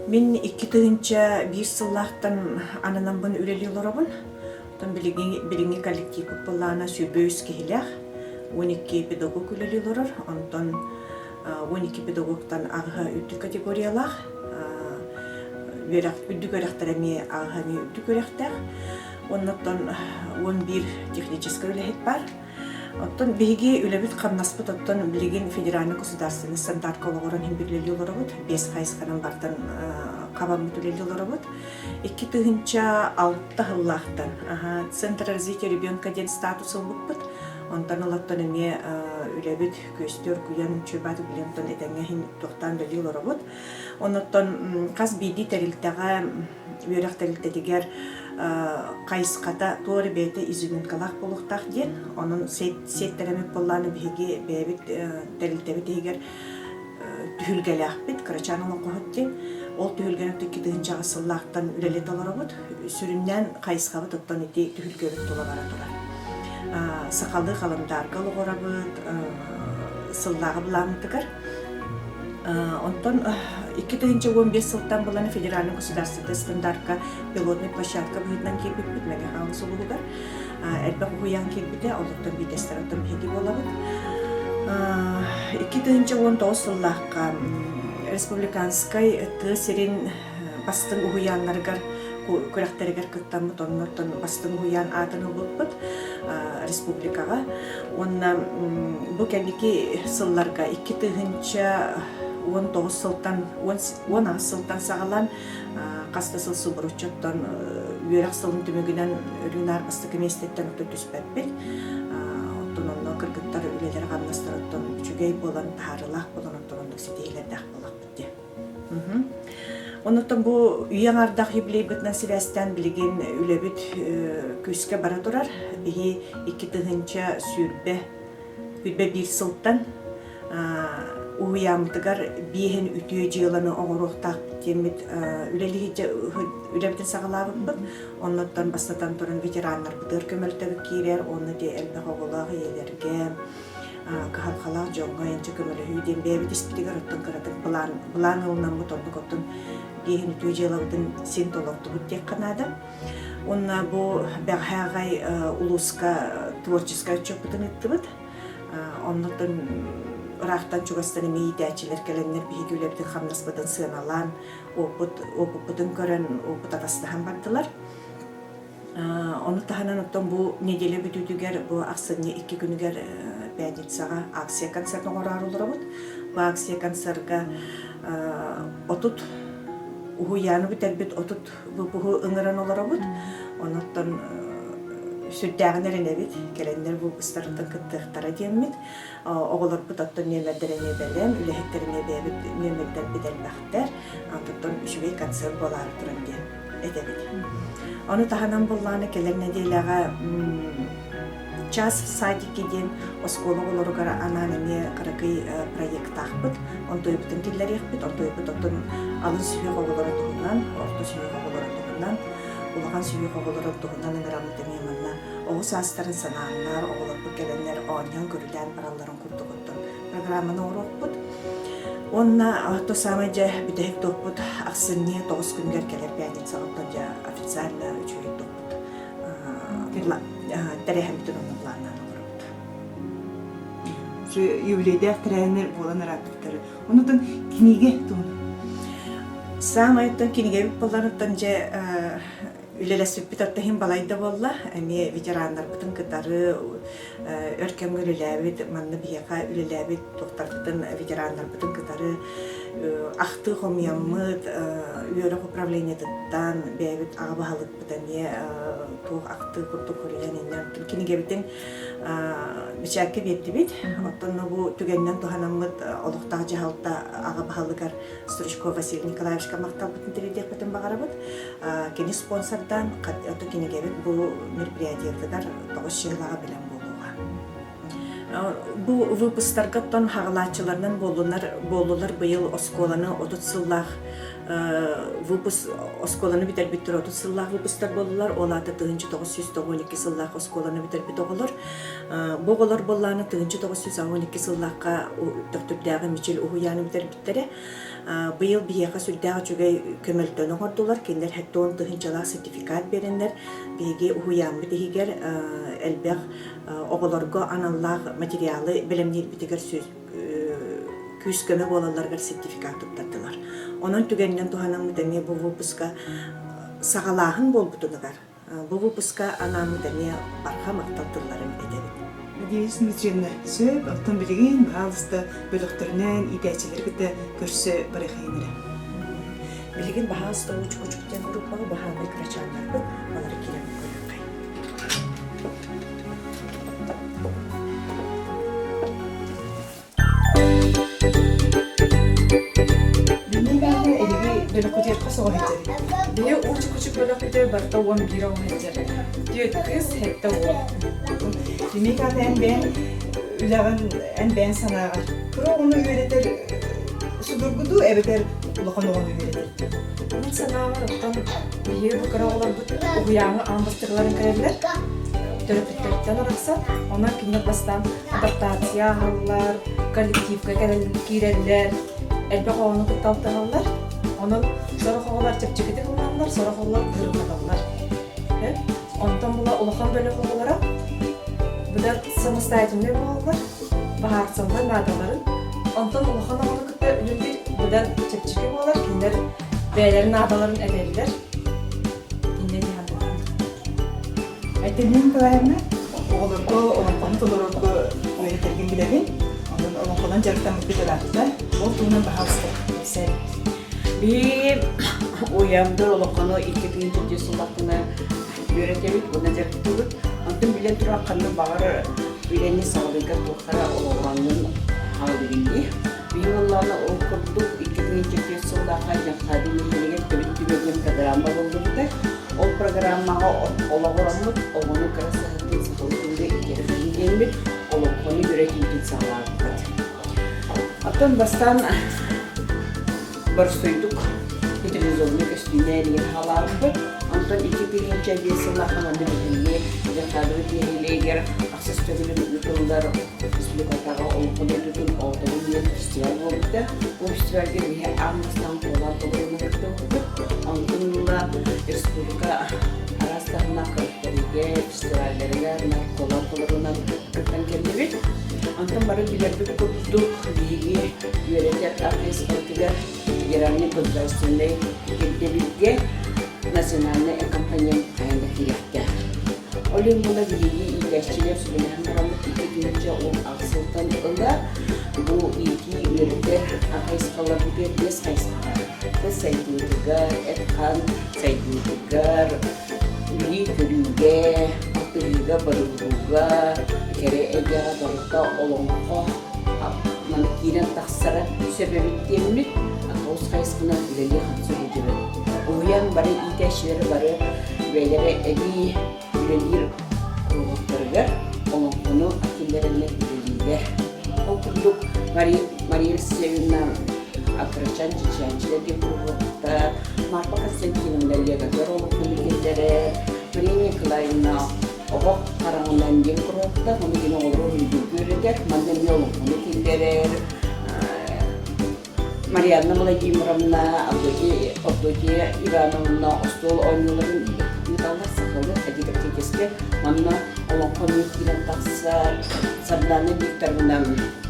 Мин 2001 сыллаахтан ананаммын үлэлии олоробун. Оттон билигин билиҥҥи коллективпыт былаана 103 киһилээх, 12 педагог үлэлии олорор. Онтон 12 педагогтан аҕыһа үрдүк категориялаах, үөрэх үрдүк үөрэхтэрэ эмиэ аҕыһа эмиэ үрдүк үөрэхтээх. Оннуттан 11 техническэй үлэһит баар. Оттон биһиги үлэбит-хамнаспыт оттон билигин федеральный государственный стандартка олоҕуран иһин үлэлии олоробут. Биэс хайысханан бартан хабаммыт үлэлии олоробут. 2006 сыллаахтан Центр развития ребенка диэн статус ылбыппыт. Онтон ылаттан эмиэ үлэбит күөстүөр куйан чуйбааты билэн этэҥҥэ иһин туохтаан үлэлии олоробут. Оннуттан хас биирдии тэрилтэҕэ үөрэх тэрилтэтигэр хайысхата туох эрэ бэйэтэ изюминкалаах буолуохтаах диэн. Онон сиэттэрэммит буоллаҕына биһиги бэйэбит тэрилтэбит иһигэр түһүлгэлээхпит, кырачаан олоҥхоһут диэн. Ол түһүлгэни 2008 сыллаахтан үлэлэтэ олоробут. Сүрүннээн хайысхабыт оттон ити түһүлгэбит тула бара турар. Сахалыы халандаарга олоҕурабыт, сыллааҕы былааммытыгар. Онтон 2015 сылтан булан федеральный государственный стандартка пилотный площадка быһыытынан киирбиппит Мэҥэ Хаҥалас улууһугар. Элбэх уһуйаан киирбитэ, олортон биирдэстэрэ оттон биһиги буолабыт. 2019 сыллаахха республиканскай тыа сирин бастыҥ уһуйааннарыгар күрэхтэригэр кыттаммыт, оннуттан бастыҥ уһуйаан аатын ылбыппыт республикаҕа. Уонна бу кэнники сылларга 2019 сылтан 18 сылтан саҕалаан хас да сыл субуруччуттан үөрэх сылын түмүгүнэн өрүү-наар бастакы миэстэттэн оттон түспэппит. Оттон онно кыргыттар үлэлэрэ-хамнастара оттон үчүгэй буолан, таһаарыылаах буолан оттон оннук ситиһиилэрдээх буоллахпыт дии. Оннуттан бу үйэ аҥардаах юбилейбытынан сибээстээн билигин үлэбит күүскэ бара турар. Биһи 2020 1 сылтан уһуйааммытыгар биэһин үтүө дьыаланы оҥоруохтаахпыт диэммит үлэбитин саҕалаабыппыт. Оннуттан бастатан туран ветераннарбытыгар көмөлтөбүт киирэр, уонна дии элбэх оҕолоох ийэлэргэ, кыһалҕалаах дьоҥҥо инчэ көмөлөһүү диэн бэйэбит испитигэр оттон кыратык былаан, былаан ылынаммыт оннук оттон биэһин үтүө дьыалабытын син толордубут диэххэ наада. Уонна бу бэҕэһээ аҕай улууска творческай отчуоппутун ыыттыбыт. Оннуттан ыраахтан чугастан эмиэ иитээччилэр кэлэннэр биһиги үлэбитин хамнаспытын сыаналаан, опыт, опыппытын көрөн, опыт атастаһан бардылар. Ону таһынан оттон бу неделя бүтүүтүгэр, бу ахсынньы икки күнүгэр пятницаҕа акция концерт оҥороору олоробут. Бу акция концерга 30 уһуйааны бүтэрбит 30 выпуһу ыҥыран олоробут. Онуттан сүрдээҕин эрэнэбит, кэлэннэр выпустарыттан кыттыахтара диэммит. Оҕолорбут оттон нүөмэрдэрэ эмиэ бэлэм, үлэһиттэр эмиэ бэйэбит нүөмэрдэрбит элбэхтэр. Онтон үчүгэй концерт буолаары туран диэн этэбит. Ону таһынан буллаҕына кэлэр нэдиэлэҕэ Час в садике диэн оскуола оҕолоругар анаан эмиэ кыракый проектаахпыт. Онтуйбутун киллэриэхпит, онтуйбут оттон алын сүһүөх оҕолоро туһунан, орто сүһүөх оҕолоро туһунан, улахан сүһүөх оҕолоро туһунан ыҥыраммыт эмиэ манна оҕо саастарын санааннар, оҕолорбут кэлэннэр оонньоон-көрүлээн баралларын курдук оттон программаны оҥоруохпут. Уонна то самое дьэ бүтэһик туохпут ахсынньы 9 күнүгэр кэлэр пятницаҕа оттон дьэ официально үчүгэй туохпут тэрээһиммитин онно планнаан олоробут. Юбилейдээх тэрээһиннэр буолан ырааппыттары. Онутун кинигэ туһунан. Саамай оттон кинигэбит буоларыттан дьэ Үлэлэспиппит орто иһин балайда буолла. Эмиэ ветераннарбытын кытары өр кэмҥэ үлэлээбит, манна биһиэхэ үлэлээбит туохтарбытын, ветераннарбытын кытары ахтыы хомуйаммыт, үөрэх управлениетыттан бэйэбит аҕа баһылыкпыт эмиэ туох ахтыы курдук суруйан инньэ кинигэбитин бэчээккэ биэрдибит. Оттон бу түгэнинэн туһанаммыт олохтоох дьаһалта аҕа баһылыгар Стручков Василий Николаевичка махталбытын тириэрдиэхпитин баҕарабыт. Кини спонсордаан ото кинигэбит бу мероприятиебытыгар тоҕус чыһылаҕа бэлэм буолуоҕа. Бу выпусктарга оттон хаҕалааччыларынан буоллунар буоллулар быйыл оскуоланы 30 сыллаах выпуск оскуоланы бүтэрбиттэр 30 сыллаах выпусктар буоллулар. Ол аата 1992 сыллаах оскуоланы бүтэрбит оҕолор. Бу оҕолор буоллааны 1992 сыллаахха Төхтүрдээҕи Мичил уһуйааны бүтэрбиттэрэ. Быйыл биһиэхэ сүрдээх үчүгэй көмөлтөнү оҥордулар. Кинилэр 70 тыһыынчалаах сертификат биэрэннэр, биһиги уһуйааммыт иһигэр элбэх оҕолорго аналлаах материалы бэлэмниирбитигэр күүс-көмө буолалларыгар сертификат туттардылар. Онон түгэнинэн туһанаммыт эмиэ бу выпуска саҕалааһын буолбутунугар Бу выпуска анааммыт эмиэ барҕа махтал тылларын этэбит. Надеюсь Дмитриевна, сөп, оттон билигин, баһаалыста, бөлөхтөрүнэн иитээччилэри кытта көрсө барыахайын эрэ. Билигин баһаалыста уучук-учук диэн группаҕа баһаамай кырачааннарбыт балары киирэн көрүөххэй. Билиҥҥи эһиги бөлөххүтүгэр хас оҕо сылдьарый? Биһи уучук-учук бөлөхпүтүгэр барыта 11 оҕо сылдьар. Түөрт кыыс, сэттэ уол. Демек аны эн бэйэҥ үлэҕин эн бэйэҥ санааҕар кыра оҕону үөрэтэр судургу дуу эбэтэр улахан оҕону үөрэтэр? Мин санаабар, оттон биһиги бу кыра оҕолорбут уһуйааҥҥа аан бастакыларын кэлэллэр, төрөппүттэриттэн арахсан, онон кинилэр бастаан адаптация ааһаллар, коллективка киирэллэр, элбэх оҕону кытта алтыһаллар. Онон сорох оҕолор чэпчэкитик ылыналлар, сорох оҕолор ыарырҕаталлар. Онтон була улахан бөлөх оҕолоро быдан самостоятельнай буолаллар, быһаарсаллар наадаларын. Онтон улахан оҕону кытта үлэлиир быдан чэпчэки буолар, кинилэр бэйэлэрин наадаларын этэллэр. Инньэ дии саныыбын. Айталина Николаевна, оҕолорго олоҥхону толорорго үөрэтэргин билэбин. Онон олоҥхонон дьарыктаммыппыт ыраатта. Ол туһунан баһаалыста кэпсээ. Биһиги уйамдыр олоҥхону 2004 сыллахтына үөрэтэбит уонна дьарыктыыбыт. Онтон билэн турар ханнык баҕарар үлэни саҕалыырга туоххара олоҕураҥҥын хаалыгын дии. Биһиги ыллаана ол курдук 2004 сыллаахха Дьаххаадын нэһилиэгэр төрүт түбэ диэн программа буллубута. Ол программаҕа олоҕураммыт оҕону кыра саһыттан сахалыы тылга иитэрбин диэммит олоҥхону үөрэтиибитин саҕалаабыппыт. Оттон бастаан боростуойдук театрализованнай көстүүнээн иһин хаалаабыппыт. Онтон 2005 сыллаахха манна билиҥҥи Дьаххаадыбыт нэһилиэгэр ахсыс төгүлүн ыытыллар республикатааҕы олоҥхо дойдутун оҕоторун диэн фестиваль буолбута. Бу фестивальга биһи аан бастаан куолаан толоруунан кыттыбыппыт. Онтон ыла республика араас таһымнаах көрүктэригэр, фестивалларыгар куолаан толоруунан кыттан кэллибит. Онтон бары билэрбит курдук, биһиги үөрэтэр артыыспытыгар федеральнай государственнай ирдэбилгэ национальнай аккомпанемент хайаан да киириэхтээх. Ол иһин була биһиги иитээччилэр сүбэлэһэн бараммыт 2018 сылтан ыла бу иитии үөрэтэр хайысхаларбытыгар биэс хайысхаҕа тыл сайдыытыгар, эт-хаан сайдыытыгар, билии-көрүүгэ, алтыһыыга, барыллыыга, кэрэ эйгэҕэ барыта олоҥхо маны киирэн тахсара сөп эбит диэммит тоҕус хайысханан үлэлии-хамсыы сылдьабыт. Уһуйаан бары иитээччилэрэ бары бэйэлэрэ эбии үлэлиир куруһуоктарыгар олоҥхону киллэрэннэр үлэлииллэр. Ол курдук Мария, Мария Алексеевна Акырачан Чичээнчилэр диэн куруһуоктар, Марфа Константиновна Легатор олоҥхону киллэрэр, Мария Николаевна оҕо хараҕынан диэн куруһуоктар, ону кини оҕолору уруйдуурга үөрэтэр, манна эмиэ олоҥхону киллэрэр, Марианна Владимировна, Авдотья Ивановна остуол оонньууларын ыыталлар сахалыы дидактическай манна олоҥхо эмиэ киирэн тахсар Сардаана Викторовна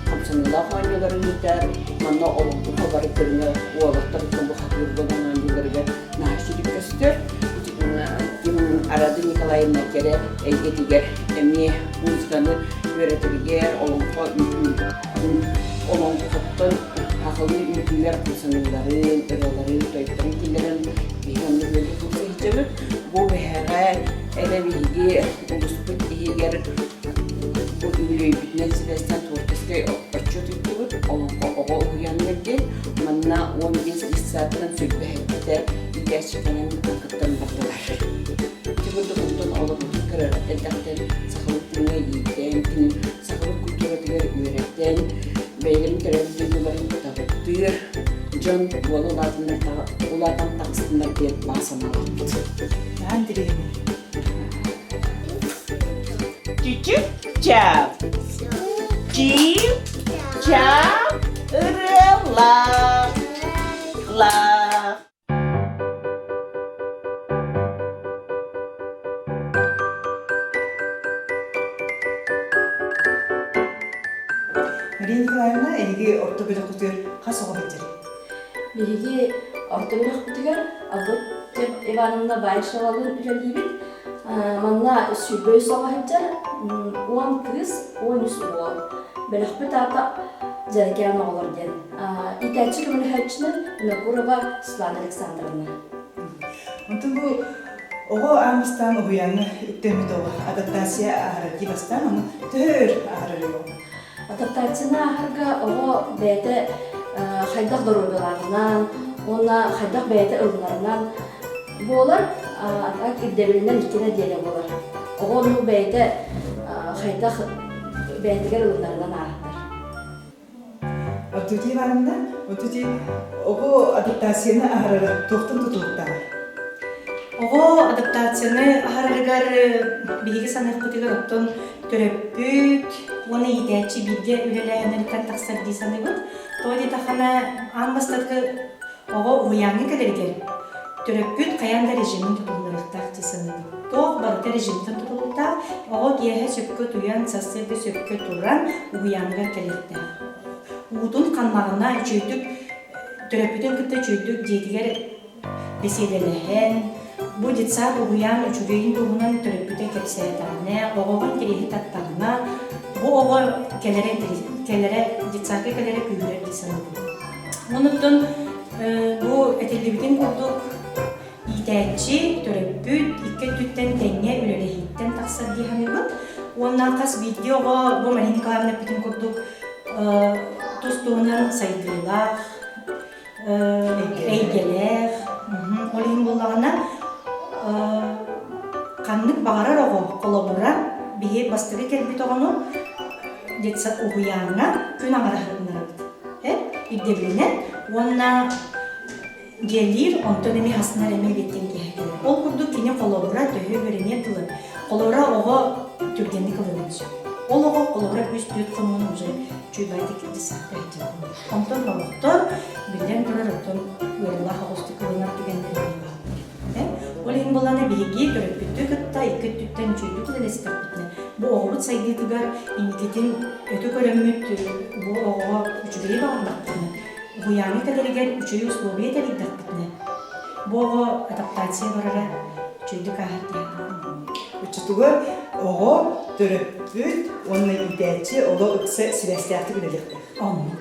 хамсаныылаах оонньууларын ыытар манна олоҥхо бары көрүҥэ уолаттар бу хатыыр буолан оонньууларыгар наһаа сүрүк көстөр Арада Николаевна кэрэ эйгэтигэр эмиэ музыканы үөрэтэригэр олоҥхо олоҥхоттон сахалыы үҥкүүлэр хамсаныыларын, ырыаларын, тойуктарын киллэрэн биһиги онно үлэлии сылдьабыт. Бу бэһэҕэ эрэ биһиги улууспут иһигэр бу үбүлүөйбүтүнэн сибээстээн творческай отчуот ыыттыбыт. Олоҥхо оҕо уһуйааныгар диэн. Манна 15 детсадтан сүүрбэһэттэ иитээччи кэлэн кыттан бардылар. Ити курдук онтон олорбутун кыра эрдэхтэн сахалыы тыыҥҥа иитэн, кини сахалыы культуратыгар үөрэтэн, бэйэлэрин төрөөбүт дойдуларын таптыыр дьон буола улаатан таҕыстыннар диэн баҕа санаалаахпыт. Наһаа интэриэһинэй. Чүчүк-чап, чип-чап, ырыалаах, лаах. Мария Николаевна, эһиги орто бөлөххүтүгэр хас оҕо сылдьарый? Биһиги орто бөлөхпүтүгэр Авдотья Ивановна Баишевалыын үлэлиибит. Манна 23 оҕо сылдьар, 10 кыыс, 13 уол. Бөлөхпүт аата Дьэрикээн оҕолор диэн. Иитээччи көмөлөһөөччүнэн Винокурова Светлана Александровна. Онтон бу оҕо аан бастаан уһуйааҥҥа үктэммит оҕо адаптация ааһар дии бастаан, ону төһө өр ааһарый оҕо? Адаптацияны ааһарга оҕо бэйэтэ хайдах доруобуйалааҕынан уонна хайдах бэйэтэ ылынарынан буолар, так ирдэбилинэн икки нэдиэлэ буолар. Оҕо ону бэйэтэ хайдах бэйэтигэр ылынарынан ааһар. Авдотья Ивановна, Вот ити оҕо адаптацияны аһарара туохтан тутулуктааҕый? Оҕо адаптацияны аһарарыгар биһиги саныахпытыгар оттон төрөппүт уонна иитээччи бииргэ үлэлээһиннэриттэн тахсар дии саныыбыт. Тоҕо диэтэххинэ, аан бастакы Оҕо уһуйааҥҥа кэлэригэр төрөппүт хайаан да режимин тутуһунарыахтаах дии саныыбын. Туох барыта режимтэн тутулуктаах. Оҕо киэһэ сөпкө утуйан, сарсыарда сөпкө туран уһуйааныгар кэлиэхтээх. Уутун ханнаҕына үчүгэйдик төрөппүтүн кытта үчүгэйдик дьиэтигэр бэсиэдэлэһэн, бу детсад уһуйаан үчүгэйин туһунан төрөппүтэ кэпсээтэҕинэ, оҕоҕо интэриэһи таттаҕына, бу оҕо кэлэрэ кэлэрэ детсадка кэлэрэ күүһүрэр дии саныыбын. Онуттан бу этиллибитин курдук иитээччи, төрөппүт икки өттүттэн тэҥҥэ үлэлэһииттэн тахсар дии саныыбын. Уонна хас биирдии оҕо бу Мария Николаевна эппитин курдук тус-туһунан сайдыылаах, эйгэлээх. Ол иһин буоллаҕына ханнык баҕарар оҕо холобура биһи бастакы кэлбит оҕону детсад уһуйааҥҥа күн аҥара сырытыннарабыт. Ирдэбилинэн уонна дьиэлиир, онтон эмиэ астынар эмиэ биэттэн киэһэ кэлэр. Ол курдук кини холобура төһө үөрэниэн тылы, холобура оҕо түргэнник ылыныан сөп. Ол оҕо холобура үс-түөрт хонугун уже чуйбайтык десантка сылдьар. Онтон оҕохтор, биллэн турар, оттон ыарыылаах оҕустук ылынар түгэннэр эмиэ бааллар. Ол иһин буоллаҕына биһиги төрөппүттү кытта икки өттүттэн үчүгэйдик үлэлэстэхпитинэ, бу оҕобут сайдыытыгар инникитин өтө көрөммүт бу оҕоҕо үчүгэйи баҕардахпытына, уһуйааҥҥа кэлэригэр үчүгэй условия тэрийдэхпитинэ, бу оҕо адаптация барара үчүгэйдик ааһар диэн. Оччотугар оҕо төрөппүт уонна иитээччи олох ыкса сибээстээхтик үлэлиэхтээх. Оннук.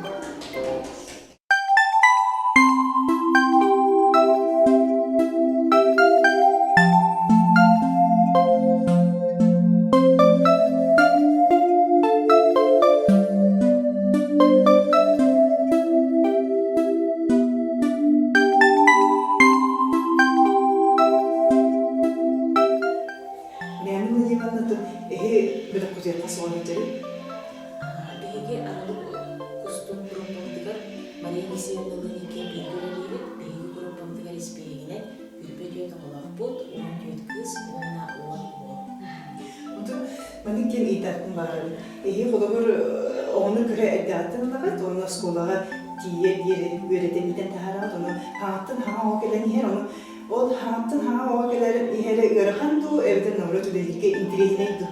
Мээмин Владимировна, эһи бөлөххүтүөххэ суон илдьэбит. Биһиги аралык кустук группабытыгар Мария Алексеевналыын иккиэн бииргэ үлэлиибит. Биһиги группабытыгар испииһэгинэн 24 оҕолоохпут, 14 кыыс уонна 10 уол. Онтон маннык диэн ыйытаатын баҕарабын. Эһи холобур оҕону кыра эрдэҕиттэн ылаҕыт уонна оскуолаҕа тиийэ диэри үөрэтэн иитэн таһаараҕыт, ону хаҥаттан хаҥа оҕо кэлэн иһэр, ону Ол хаҥаттан хаҥа оҕо кэлэр иһэрэ ыарахан дуу, эбэтэр наоборот үлэлииргэ интэриэһинэй дуу?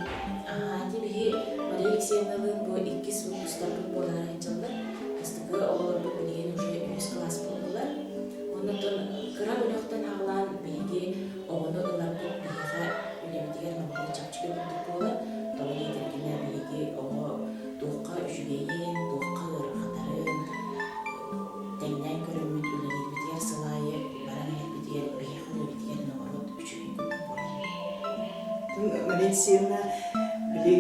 Ити биһи Мария Алексеевналыын бу иккис выпустарбыт буолан сылдьаллар. Бастакы оҕолорбут билигин уже үһүс кылаас буоллулар. Оннуттан кыра бөлөхтөн аҕалаан биһиги оҕону ыларбыт биһиэхэ үлэбитигэр номнуо чэпчэки курдук буолар. Тоҕо диэтэргинэ биһиги оҕо туохха үчүгэйин, туохха ыарырҕатарын тэҥнээн көрөммүт үлэлиирбитигэр сыл аайы баран иһэрбитигэр биһиэхэ үлэбитигэр наоборот үчүгэй курдук буолар. Валентина били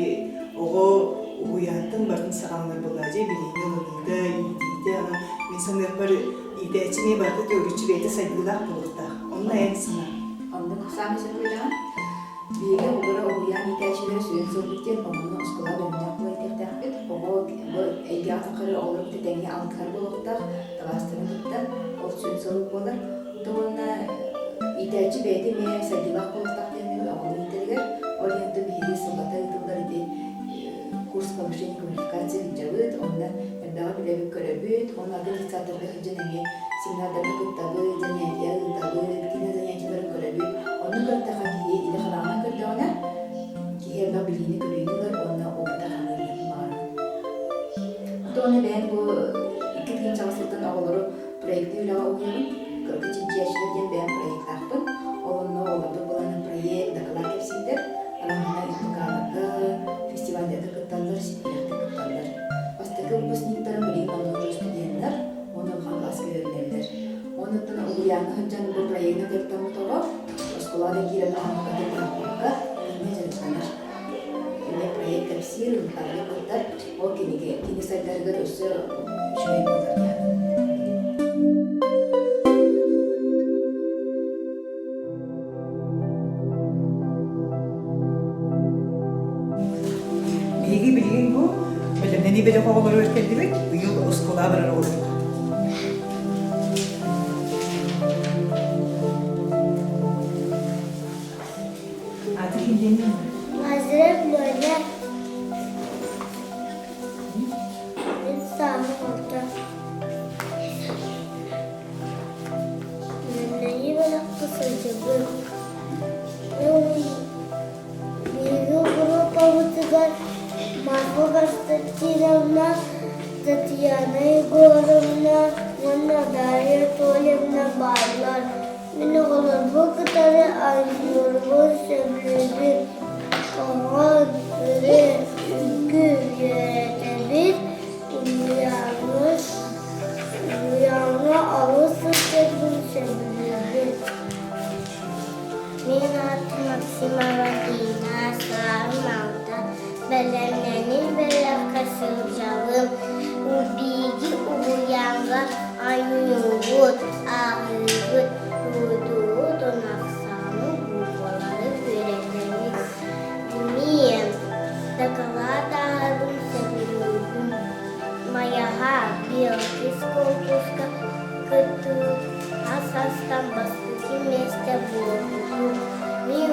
оҕо уһуйаантан бартын саҕаланар буоллаа дьэ билиини ылыныыта, иитиитэ аны мин саныахпар иитээччи эмиэ барыта төрүччү бэйэтэ сайдыылаах буолуохтаах. Онно эн санаа. Оннук саамай сөпкө Биһиги оҕолоро уһуйаан иитээччилэрэ сүрүн сылбыт диэн оҕону оскуола бэлэмнээх буола иитиэхтээхпит. Оҕо бу эйгэҕэ таххары оҕолору кытта тэҥҥэ алтыһар буолуохтаах, табаастарын кытта. Ол сүрүн сылбыт буолар. То уонна иитээччи бэйэтэ эмиэ сайдыылаах буолуохтаах диэн оҕону иитэригэр. Ол иһин биһиги сыллата ыытыллар ити курс повышения квалификации сылдьабыт, онно элбэҕи билэбит-көрөбүт, уонна атын детсадтарга сылдьан эмиэ семинардарга кыттабыт, занятия ыытабыт, кини занятиеларын көрөбүт. Онно көрдөххө киһи илэ хараҕынан көрдөҕүнэ, киһи элбэх билиини-көрүүнү ылар уонна опыта хаҥыыр диэн баҕарабын. Онтон бэйэм бу 2000 сылтан оҕолору проектнай үлэҕэ уһуйабын. Кыргы чинчийээччилэр диэн бэйэм проектаахпын. Ол онно оҕолорбут былаанын проект, дакылаат кэпсииллэр. Араҥаһына ИПК-ларга, фестивальдарга кытталлар, ситиһиилээхтик кытталлар. Бастакы выпускниктарым билигин онно уже студеннар уонна улахан кылааска үөрэнэллэр. Оннуттан уһуйааҥҥа сылдьан бу проегынан дьарыктаммыт оҕо оскуолаҕа да киирэн оҥоһукка бырахпакка инньэ дьарыктанар. Эмиэ проект кэпсиир, ырытарга кыттар, ол кинигэ кини сайдарыгар өссө үчүгэй буолар диэн. Биһиги билигин бу бэлэмнэнии бөлөх оҕолоругар кэллибит, быйыл оскуолаҕа барар оҕолорбут. сылдьабын. Биһиги группабытыгар Марфа Константиновна, Татьяна Егоровна уонна Дарья Анатольевна бааллар. Мин оҕолорбун кытары оонньуурбун сөбүлүүбүн. Оҕо ырыа, үҥкүү үөрэтэбит, уһуйааҥҥа олус сылдьарбын сөбүлүүбүн. Мин аатым Максимова Дина, сааһым алта, бэлэмнэнии бэлэххэ сылдьабын. Биһиги уһуйааҥҥа оонньуубут, ааҕыыбыт, уһуйдуубут, унахсааны, бууквалары үөрэтэбит. Мин дакылаат ааҕарбын сөбүлүүбүн. Майаҕа Белкис конкурска кыттыбыт ас астан бастакы миэстэ буолбутум. Мин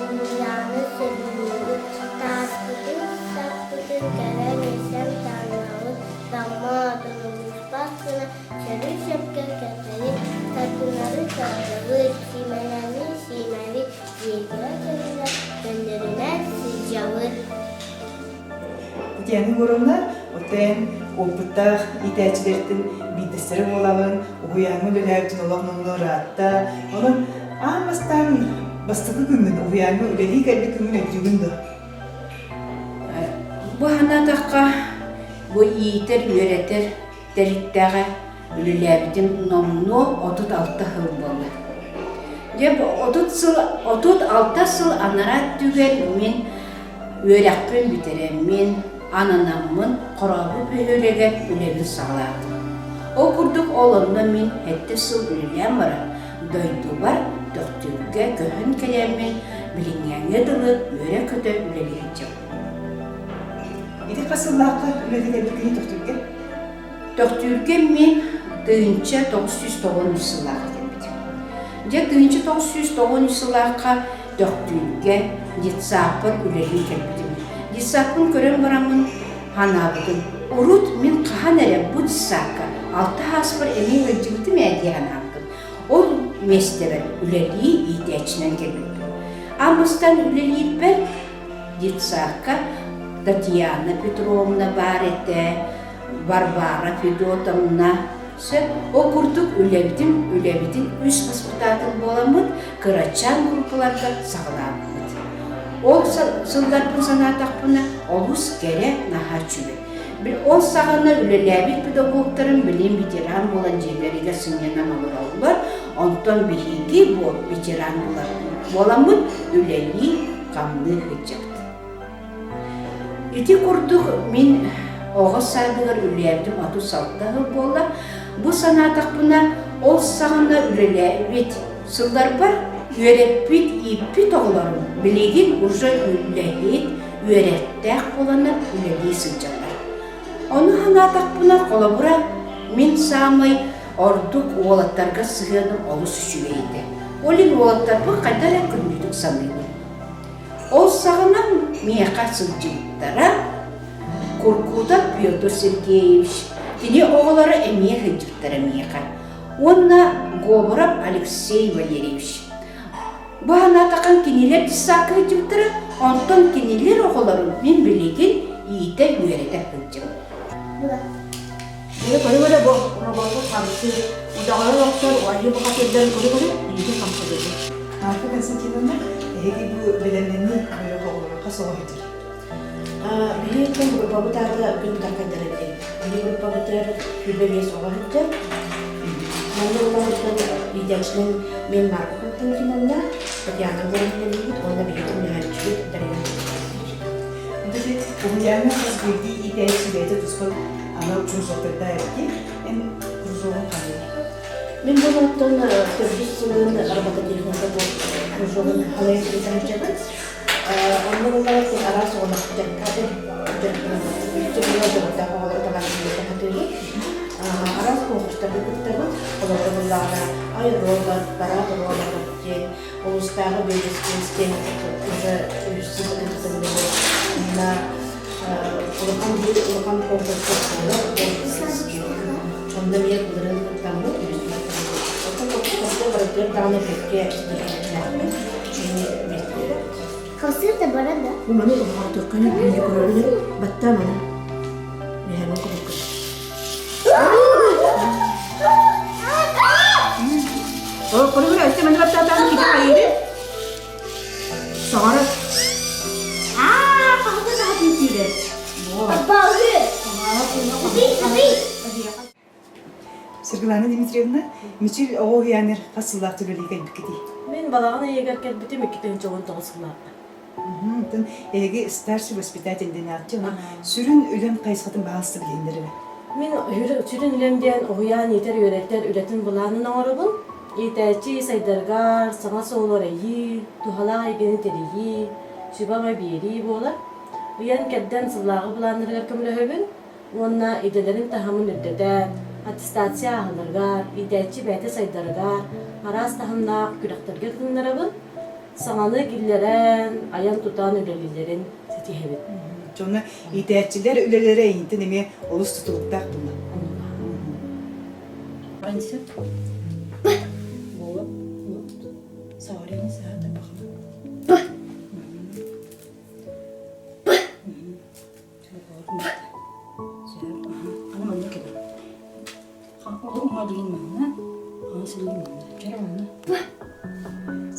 уһуйааны сөбүлүүбүн. Тааспытын, саппытын кэлэн исэн таҥнабыт, таммаатын улуспат гына сөрү-сөпкө кэтэбит, тардынары тардабыт, сиимэлэни сиимэбит, дьиэтигэр кэллэ көннөрүнэн сылдьабыт. Татьяна Егоровна, оттон опыттаах иитээччилэртэн биирдэстэрэ буолаҕын, уһуйааҥҥа үлэлээбитин олох номнуо ыраатта. Онон аан бастаан бастакы күҥҥүн уһуйааҥҥа үлэлии кэлбит күҥҥүн өйдүүгүн дуо? Бу санаатахха, бу иитэр-үөрэтэр тэрилтэҕэ үлэлээбитим номнуо 36 сыл буолла. Дьэ, 30 сыл, 36 сыл анараа өттүгэр мин үөрэхпин бүтэрэммин, ананаммын Хорообут бөһүөлэгэр үлэбин саҕалаатым. Ол курдук ол онно мин сэттэ сыл үлэлээн баран, дойдубар Төхтүргэ көһөн кэлэммин, билиҥҥээҥҥэ дылы үөрэ-көтө үлэлии сылдьабын. Ити хас сыллаахха үлэлии кэлбиккиний Төхтүргэ? Төхтүүргэ мин 1993 сыллаахха кэлбитим. Дьэ 1993 сыллаахха Төхтүүргэ детсадпар үлэлии кэлбитим. Детсадпын көрөн бараммын санаабытым, урут мин хаһан эрэ бу детсадка алта ааспар эмиэ ыалдьыбытым ээ дии санаабытым. Ол миэстэбэр үлэлии иитээччинэн кэлбиппин. Амыстан үлэлиирбэр детсадка Татьяна Петровна баар этэ, Варвара Федотовна сөп ол курдук үлэбитин үлэбитин үс воспитатель буоламмыт кырачаан группаларга саҕалаабыппыт. Ол сылларбын санаатахпына олус кэрэ, наһаа үчүгэй. Ол саҕана үлэлээбит педагогтарым билигин ветеран буолан дьиэлэригэр сынньанан олороллор. Онтон биһиги бу ветеран буоламмыт үлэлии хамныы сылдьабыт. Ити курдук мин оҕо саадыгар үлэлээбитим 36 сыл буолла. Бу санаатахпына, ол саҕана үлэлээбит сылларбар үөрэппит, ииппит оҕолорум билигин уже үлэһит, үөрэхтээх буоланнар үлэлии сылдьаллар. Ону санаатахпына, холобура, мин саамай ордук уолаттарга сыһыаным олус үчүгэй этэ. Ол иһин уолаттарбын хайдах эрэ күндүтүк саныыбын. Ол саҕана миэхэ сылдьыбыттара Куркутов Петр Сергеевич, кини оҕолоро эмиэ сылдьыбыттара миэхэ уонна Говоров Алексей Валерьевич. Бу санаатахха кинилэр дьыссаакка сылдьыбыттара, онтон кинилэр оҕолорун мин билигин иитэ-үөрэтэ сылдьабын. Көрө-көрө бу роботу хамсыы, удаҕары охсор уайыы бухатыырдарын көрө-көрө биһиги хамсатыбыт. Марфа Константиновна, эһиги бу бэлэмнэнии бөлөх оҕолоро хас оҕо сылдьар? Биһиги группабыт аата күн бытархайдара диэн. Биһиги группабытыгар 25 оҕо сылдьар. Манна улахан иитээччинэн мен Марфа Константиновна, Татьяна Владимировна уонна биһиги көмөлөһөөччүбүт Дария Уһуйааҥҥа хас биирдии иитээччи бэйэтэ туспа анал кружоктардаах эбит Эн кружогуҥ ханныгый? Мин буолуоттан төрдүс сылын робототехника кружогун халайан сылдьабын. Онно буллаҕа араас оҕолор дьарыктанабыт. Дьоҕурдаах оҕолору талан сатыыбыт. Араас конкурстарга кыттабыт. Олорго буллаҕына айробот, парад роботов диэн улуустааҕы биэдэскин диэн уже үһүс сылын кытынныбыт. Онно улахан биир улахан конкурска буолар Онно эмиэ былырыын кыттаммыт, үһүс кыттаммыт. Оттон конкурстарга барытыгар. даҕаны кэккэ ситиһиилээхпит. Кини бэртиэбит. Хасыта бара да? Маны оҕотоххуна биир көрөрүнэн баттаа маны. Эһэбин курдук. О, көрүгүр өссө маны баттаатаан кити хайыды. Саҕара. Аа, хаһыта саҕатын киирэр. Балыы. Саргылана Дмитриевна, Мичил оҕо уһуйааныгар хас сыллаах үлэлии кэлбиккитий? Мин балаҕан ыйыгар кэлбитим 2019 сыллаахха. Оттон эһиги старший воспитатель диэн ааттыы, сүрүн үлэм хайысхатын баһаалыста билиһиннэр эрэ. Мин сүрүн үлэм диэн уһуйаан иитэр-үөрэтэр үлэтин былаанын оҥоробун. Иитээччи сайдарыгар саҥа суолу арыйыы, туһалаах эйгэни тэрийии, сүбэ-ама биэрии буолар. Ыйан-кэрдэн сыллааҕы былааннарыгар көмөлөһөбүн. уонна идэлэрин таһымын үрдэтэн, аттестация ааһалларыгар, иитээччи бэйэтэ сайдарыгар араас таһымнаах күрэхтэргэ кытыннарабын, саҥаны киллэрэн, айан-тутан үлэлииллэрин ситиһэбин. Дьоно иитээччилэр үлэлэрэ эйигиттэн эмиэ олус тутулуктаах буолла.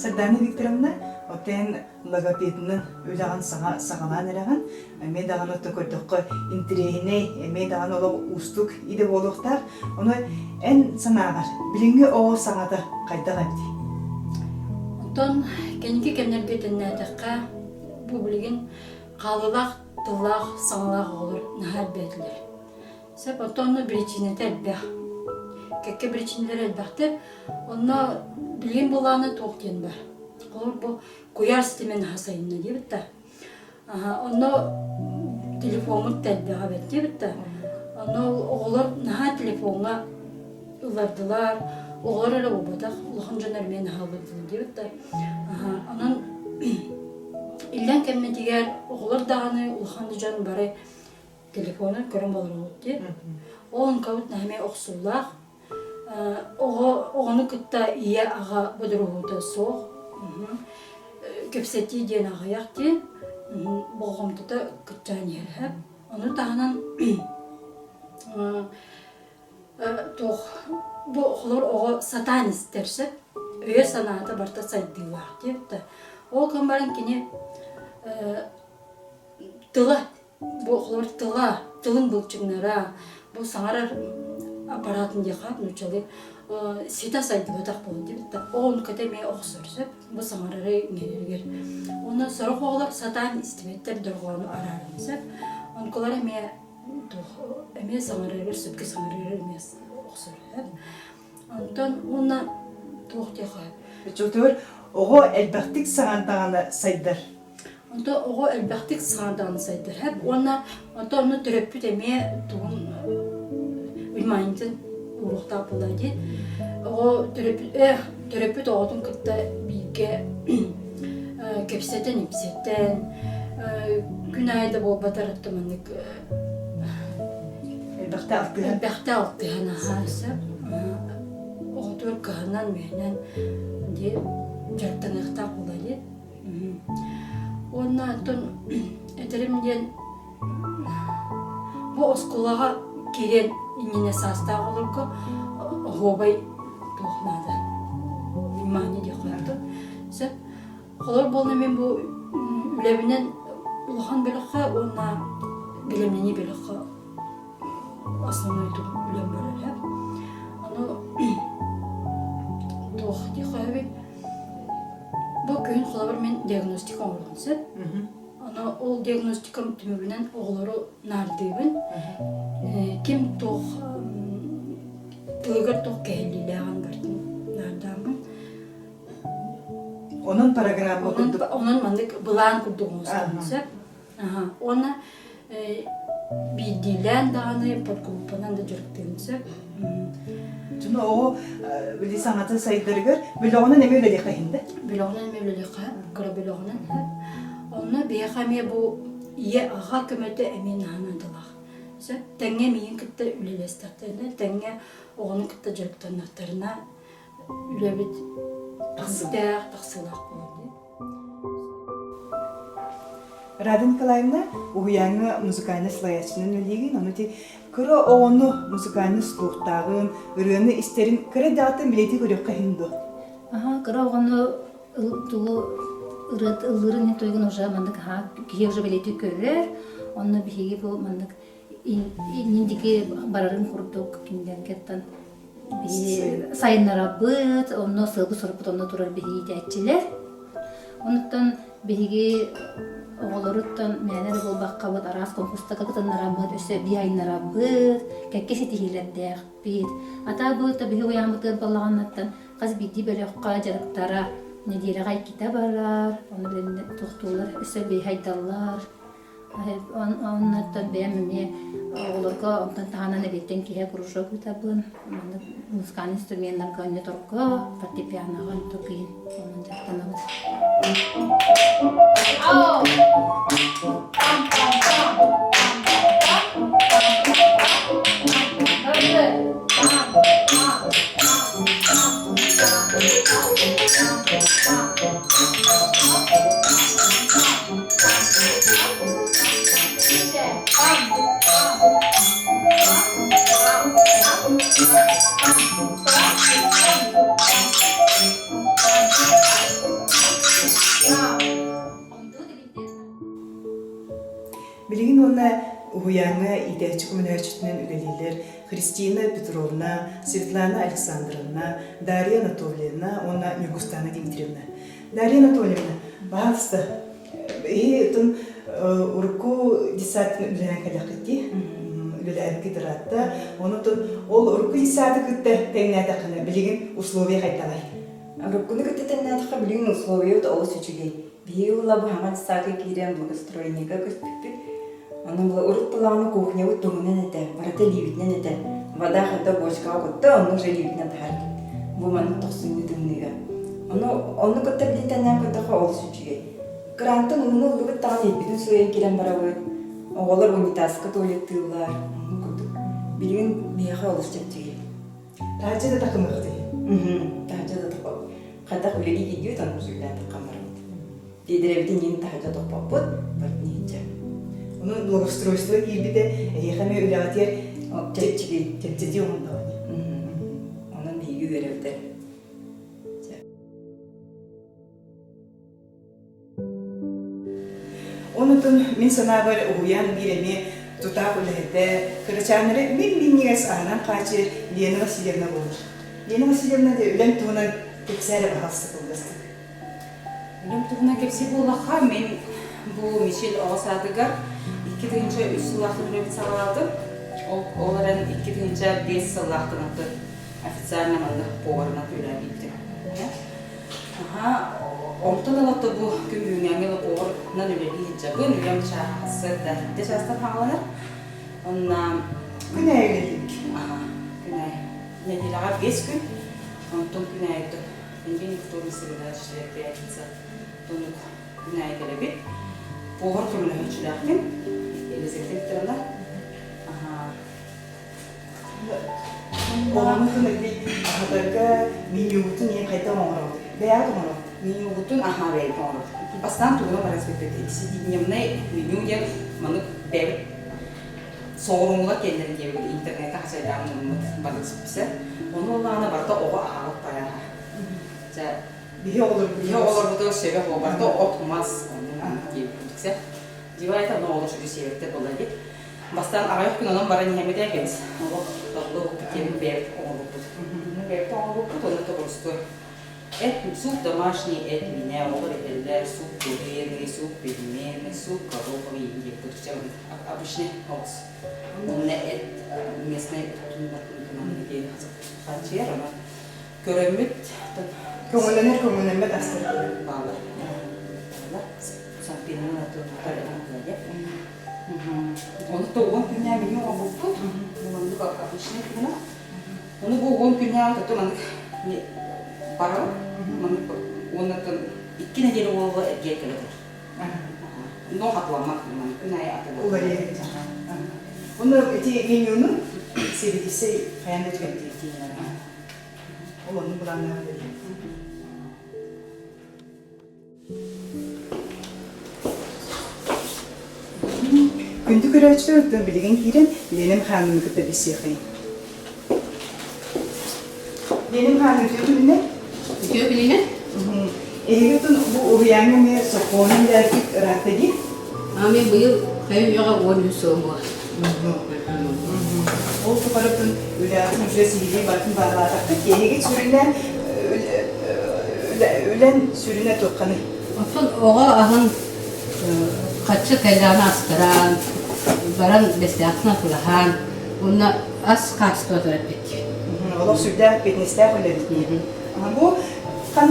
Сардаана Викторовна, отен логопедынан үлэҕин саҥа саҕалаан эрэҕин. Эмиэ даҕаны отто көрдөххө интэриэһинэй, эмиэ даҕаны олох уустук идэ буолуохтаах. Ону эн санааҕар билиҥҥи оҕо саҥата хайдах эбитий? Онтон кэнники кэмнэргэ тэннээтэххэ, бу билигин хаалыылаах тыллаах, саҥалаах оҕолор наһаа элбээтилэр. Сөп, оттон онно биричиинэтэ элбэх. Кэккэ биричиинэлэр элбэхтэр. Онно билигин былаана туох диэн бар. Холобур, бу куйаар ситимэ наһаа сайынна диэбит да. Онно телефоммут да элбэҕэ эбит диэбит да. Онно оҕолор наһаа телефоҥҥа ыллардылар, оҕолор эрэ буолбатах, улахан дьон эмиэ наһаа ыллардылар диэбит да. Онон иллэҥ кэммитигэр оҕолор даҕаны, улахан да дьон бары телефонун көрөн олоробут дии. Ол онкабыт наһаа эмиэ охсуулаах. Оҕо оҕону кытта ийэ-аҕа бодоруһуута суох. Кэпсэтии диэн аҕыйах дии. Болҕомтото кыччаан иһэр. Ону таһынан туох бу оҕолор оҕо сатаан истэр сөп өйө-санаата барыта сайдыылаах диэбит да ол гынан баран кини тыла бу оҕолор тыла тылын былчыҥнара бу саҥарар аппаратын диэххэ нууччалыы ситэ сайдыбатах буолан диэбит да оҕонуката эмиэ охсор сөп бу саҥарары иҥэрэригэр уонна сорох оҕолор сатаан истибэттэр дорҕоону арааран сөп онкулар эмиэ туох эмиэ саҥарарыгар сөпкө саҥарарыгар эмиэ охсор онтон уонна туох диэхэ Чотугар оҕо элбэхтик саҥардаҕына сайдар. Онтон оҕо элбэхтик саҥардаҕына сайдар уонна онтон онно төрөппүт эмиэ тугун вниманиетын ууруохтаах буолла дии. Оҕо төрөппүт э төрөппүт оҕотун кытта бииргэ кэпсэтэн-ипсэтэн күн аайы да буолбатар маннык Элбэхтэ алтыһан. Элбэхтэ алтыһан аһаа сөп. Оҕотугар кыһанан-мүһэнэн дии дьарыктаныахтаах буолла дии. Уонна оттон этэрим диэн бу оскуолаҕа киириэн иннинэ саастаах оҕолорго оһуобай туох наада внимание диэххэ сөп. Холобур буолла мин бу үлэбинэн улахан бөлөххө уонна бэлэмнэнии бөлөххө основной үлэм барар ээ. Ону туох диэххэ Бу күһүн холобур мин диагностика оҥоруон сөп. Ону ол диагностикам түмүгүнэн оҕолору наардыыбын. Ким туох тылыгар туох кэһиллиилээҕин барытын наардааммын. Онон программа курдук. Онон маннык былаан курдук оҥостуон сөп. Уонна биирдиилээн даҕаны подгруппанан да дьарыктыан сөп. Дьоно оҕо били саҥата сайдарыгар бөлөҕүнэн эмиэ үлэлиэххэ иһин да? Бөлөҕүнэн эмиэ үлэлиэххэ, кыра бөлөҕүнэн. Онно биһиэхэ эмиэ бу ийэ-аҕа көмөтө эмиэ наһаа наадалаах. Сөп. Тэҥҥэ миигин кытта үлэлэстэхтэринэ, тэҥҥэ оҕону кытта дьарыктаннахтарына үлэбит. Түмүктээх, тахсыылаах буолар дии. Рада Николаевна уһуйааҥҥа музыкальнай салайааччынан үлэлиигин, ону ити кыра оҕону музыкальнай слухтааҕын, ырыаны истэрин кыра эрдэҕиттэн билэтии көрүөххэ иһин дуо? Аха, кыра оҕону тугу ырыат ыллыырын иһин тойгун уже маннык аха киһи уже бэлиэтии көрөр, онно биһиги бу маннык индики барарын курдук кинилэргеттан биһи сайыннарабыт, онно сыалбыт-сорукпут онно турар биһиги иитээччилэр. Онуттан биһиги оҕолоруттан мээнэ эрэ буолбаккабыт араас конкурстарга кытыннарабыт, өссө эбии айыннарабыт, кэккэ ситиһиилэрдээхпит. Атаа бу биһиги уйааммытыгар балаҕаннаттан хас биирдии бөлөххө дьарыктара нэдиэлэҕэ иккитэ барар, ону билэн тохтууллар, өссө эбии хайдаллар. Оннуттан бэйэм эмиэ оҕолорго онтон таһынан эбиэттэн киһи кружок ыытабын. Маннык музыкальный инструменнарга оонньоторго, фортепианоҕа онтон кыйын онон дьарыктанабыт. Билигин уонна уһуйааҥҥа иитээччи көмөлөһөөччүтүнэн үлэлииллэр Христина Петровна, Светлана Александровна, Дарья Анатольевна уонна Ньургустана Дмитриевна. Дарья Анатольевна, баһаалыста, иһи урукку детсадтан үлэлээн кэлэххит дии, үлэлээбиккит ыраатта. Онон ол урукку детсады кытта тэҥнээтэххинэ, билигин условия хайдаҕый? Уруккуну кытта тэҥнээтэххэ, билигин условиябыт олус үчүгэй. Биһиги ула бу хаҥа детсадка киирэн благоустройнига көспүппүт. Онон була урут былааны кухнябыт туһунан этэ, барыта илиибитинэн этэ. Вода хата бочкаҕа кутта, онно уже илиибитинэн таһаарбыт. Бу маннык тохсунньу тымныыга. Ону онну кытта билин тэҥнээн көрдөххө олус үчүгэй. Кырантан ууну ыллыбыт даҕаны илбитин сууйан киирэн барабыт. Оҕолор унитазка туалеттыыллар, оннук курдук. Билигин биһиэхэ олус чэпчэки. Таһырдьа да такымыахтый. Таһырдьа да хайдах үлэлии киирдибит, оннук сүрдээх такхан барабыт. Биэдэрэбитин иин таһырдьа тохпоппут, барытын иһирдьэ. Онон благоустройство киирбитэ эһиэхэ эмиэ үлэҕитигэр чэпчэки чэпчэтии оҥордоҕо дии. Онон биһиги үөрэбитэр. Онутун мин санаабар уһуйаан биир эмиэ тутаах үлэһитэ, кырачааннары мин минньигэс аһынан хааччыйар Лена Васильевна буолар. Лена Васильевна үлэҥ туһунан кэпсээ эрэ баһаалыста кылгастык. Үлэм туһунан кэпсиир буоллахха, мин бу Мичил оҕо саадыгар 2003 сыллаахтан үлэбин саҕалаатым. Ол, ол эрэн 2005 сыллаахтан официально манна поварынан үлэлээбитим. Аха, онтон ылата бу күн бүгүҥҥэ поварынан үлэлии сылдьабын. Үлэм чааһа да икки чаастан хааланар. Онно Күн аайы үлэлиибит. Аха, күн аайы. Нэдиэлэҕэ 5 күн, онтон күн аайы Понедельник, вторник, среда, четверг, пятница. Тонук күн аайы кэлэбит. Повар көмөлөһөөччүлээхпин. Елизавета Викторовна. Аха. Оҕону аһатарга менюбутун ийэ хайдах оҥоробут? Бэйэҕит оҥоробут? Менюбутун аһаа бэйэбит оҥоробут. Бастаан тугунан баран испиппит. Десятидневный меню диэн маннык бэйэбит соҕурууҥҥулар киэннэрин диэбит интернеккэ хачайдаан муннуммут барыт сипписэ. Ону ыллаҕына барыта оҕо аһаабыт байаҕа. Дьэ, биһи оҕолорбут биһи оҕолорбутугар сөбө буол барыта от-мас оннун диэбит Дивайта ону оҕолор сүдү сиэбэттэр буолла дии. Бастаан аҕыйах күн онон баран иһэммит ээ кэбис. Олох толлу киэбин бэйэбит оҥорбуппут. Бэйэбит оҥорбуппут уонна тоҕурустуой. Эт, суп домашний эт минэ, оҕолор этэллэр, суп куриный, суп пельменный, суп гороховый диэн курдук обычный оҕус. Уонна эт местный тутун диэн хаччыйар, онон көрөммүт Көҥүллэнэр көҥүллэммэт астар бааллар. Санпинынан туттар Ону то уон күннээх меню оҥорбуппут. Маннык обычный туһунан. Ону бу уон күннээх то маннык барар. Маннык уоннаттан икки нэдиэлэ буолла эргиэр кэлэ турар. Но хатыламмат маннык күн аайы атылар. Уларыйар. Ону ити менюну сэбиэдиссэй хайаан да түгэнтиир. Ол оннук былааннаах үлэлиир. Күндү көрөөччүлэр, оттон билигин киирэн Лена Михайловнаны кытта билсиэхэй. Лена Михайловна, үтүө күнүнэн. Үтүө күнүнэн. Эһиги оттон бу уһуйааҥҥа эмиэ сокуонун үлэлээбиккит ыраатта дии? Ами быйыл хайы үйэҕэ 13 сыл буолар. Ол тухары үлэҕитин уже сиһилии барытын баалаатахпыт. Эһиги сүрүнэ үлэн сүрүнэ туохханый? Оттон оҕо аһын хаччы кэллэҕинэ астаран, баран бэстээхтэн атылаһан, уонна ас хаачыстыбатыгар эппиттиир. Олох сүрдээх фитнестээх үлэбит. Бу хан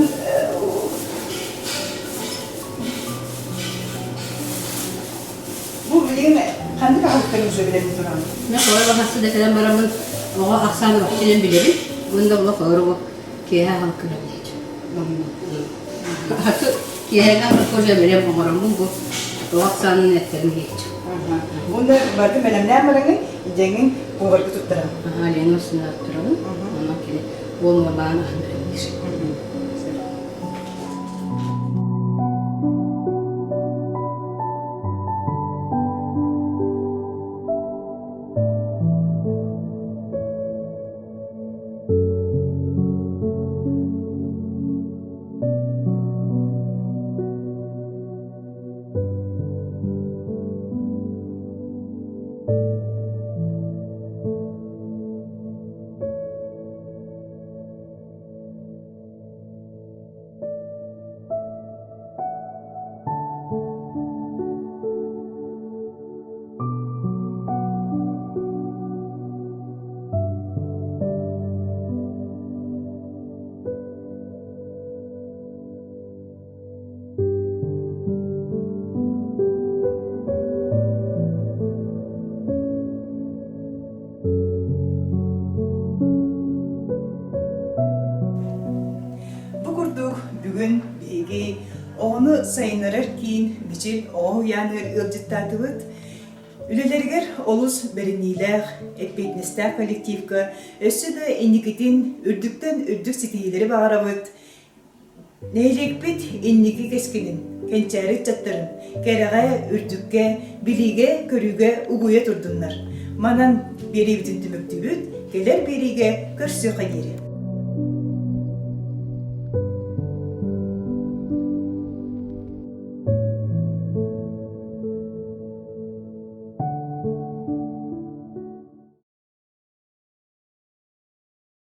Бу билигин ханнык аһылыктары уже билэбин туран? Мен холор бахасы да кэлэн бараммын оҕо ахсааны вообще билэбин. Уонна олох олору киэһэ аһылыккын билээччи. Киэһэҥҥэ аһылыкка уже бэлэм оҥороммун бу оҕо ахсаанын эттэрин иһиэччи. Уонна барытын бэлэмнээн бараҥын, дьэҥин поварга туттаран. Лена Васильевна турабын. Онон кини уол уоллаан аһын бэлэмниир. Бу курдук бүгүн биһиги оҕону сайыннарар киин Мичил оҕо уһуйааныгар ыалдьыттаатыбыт. Үлэлэригэр олус бэриниилээх, эппиэтинэстээх коллективка өссө да инникитин үрдүктэн үрдүк ситиһиилэри баҕарабыт. Нэһилиэкпит инники кэскилин, кэнчээри ыччаттарын кэрэҕэ, үрдүккэ, билиигэ-көрүүгэ угуйа турдуннар. Манан биэриибитин түмүктүүбүт, кэлэр биэриигэ көрсүөххэ диэри.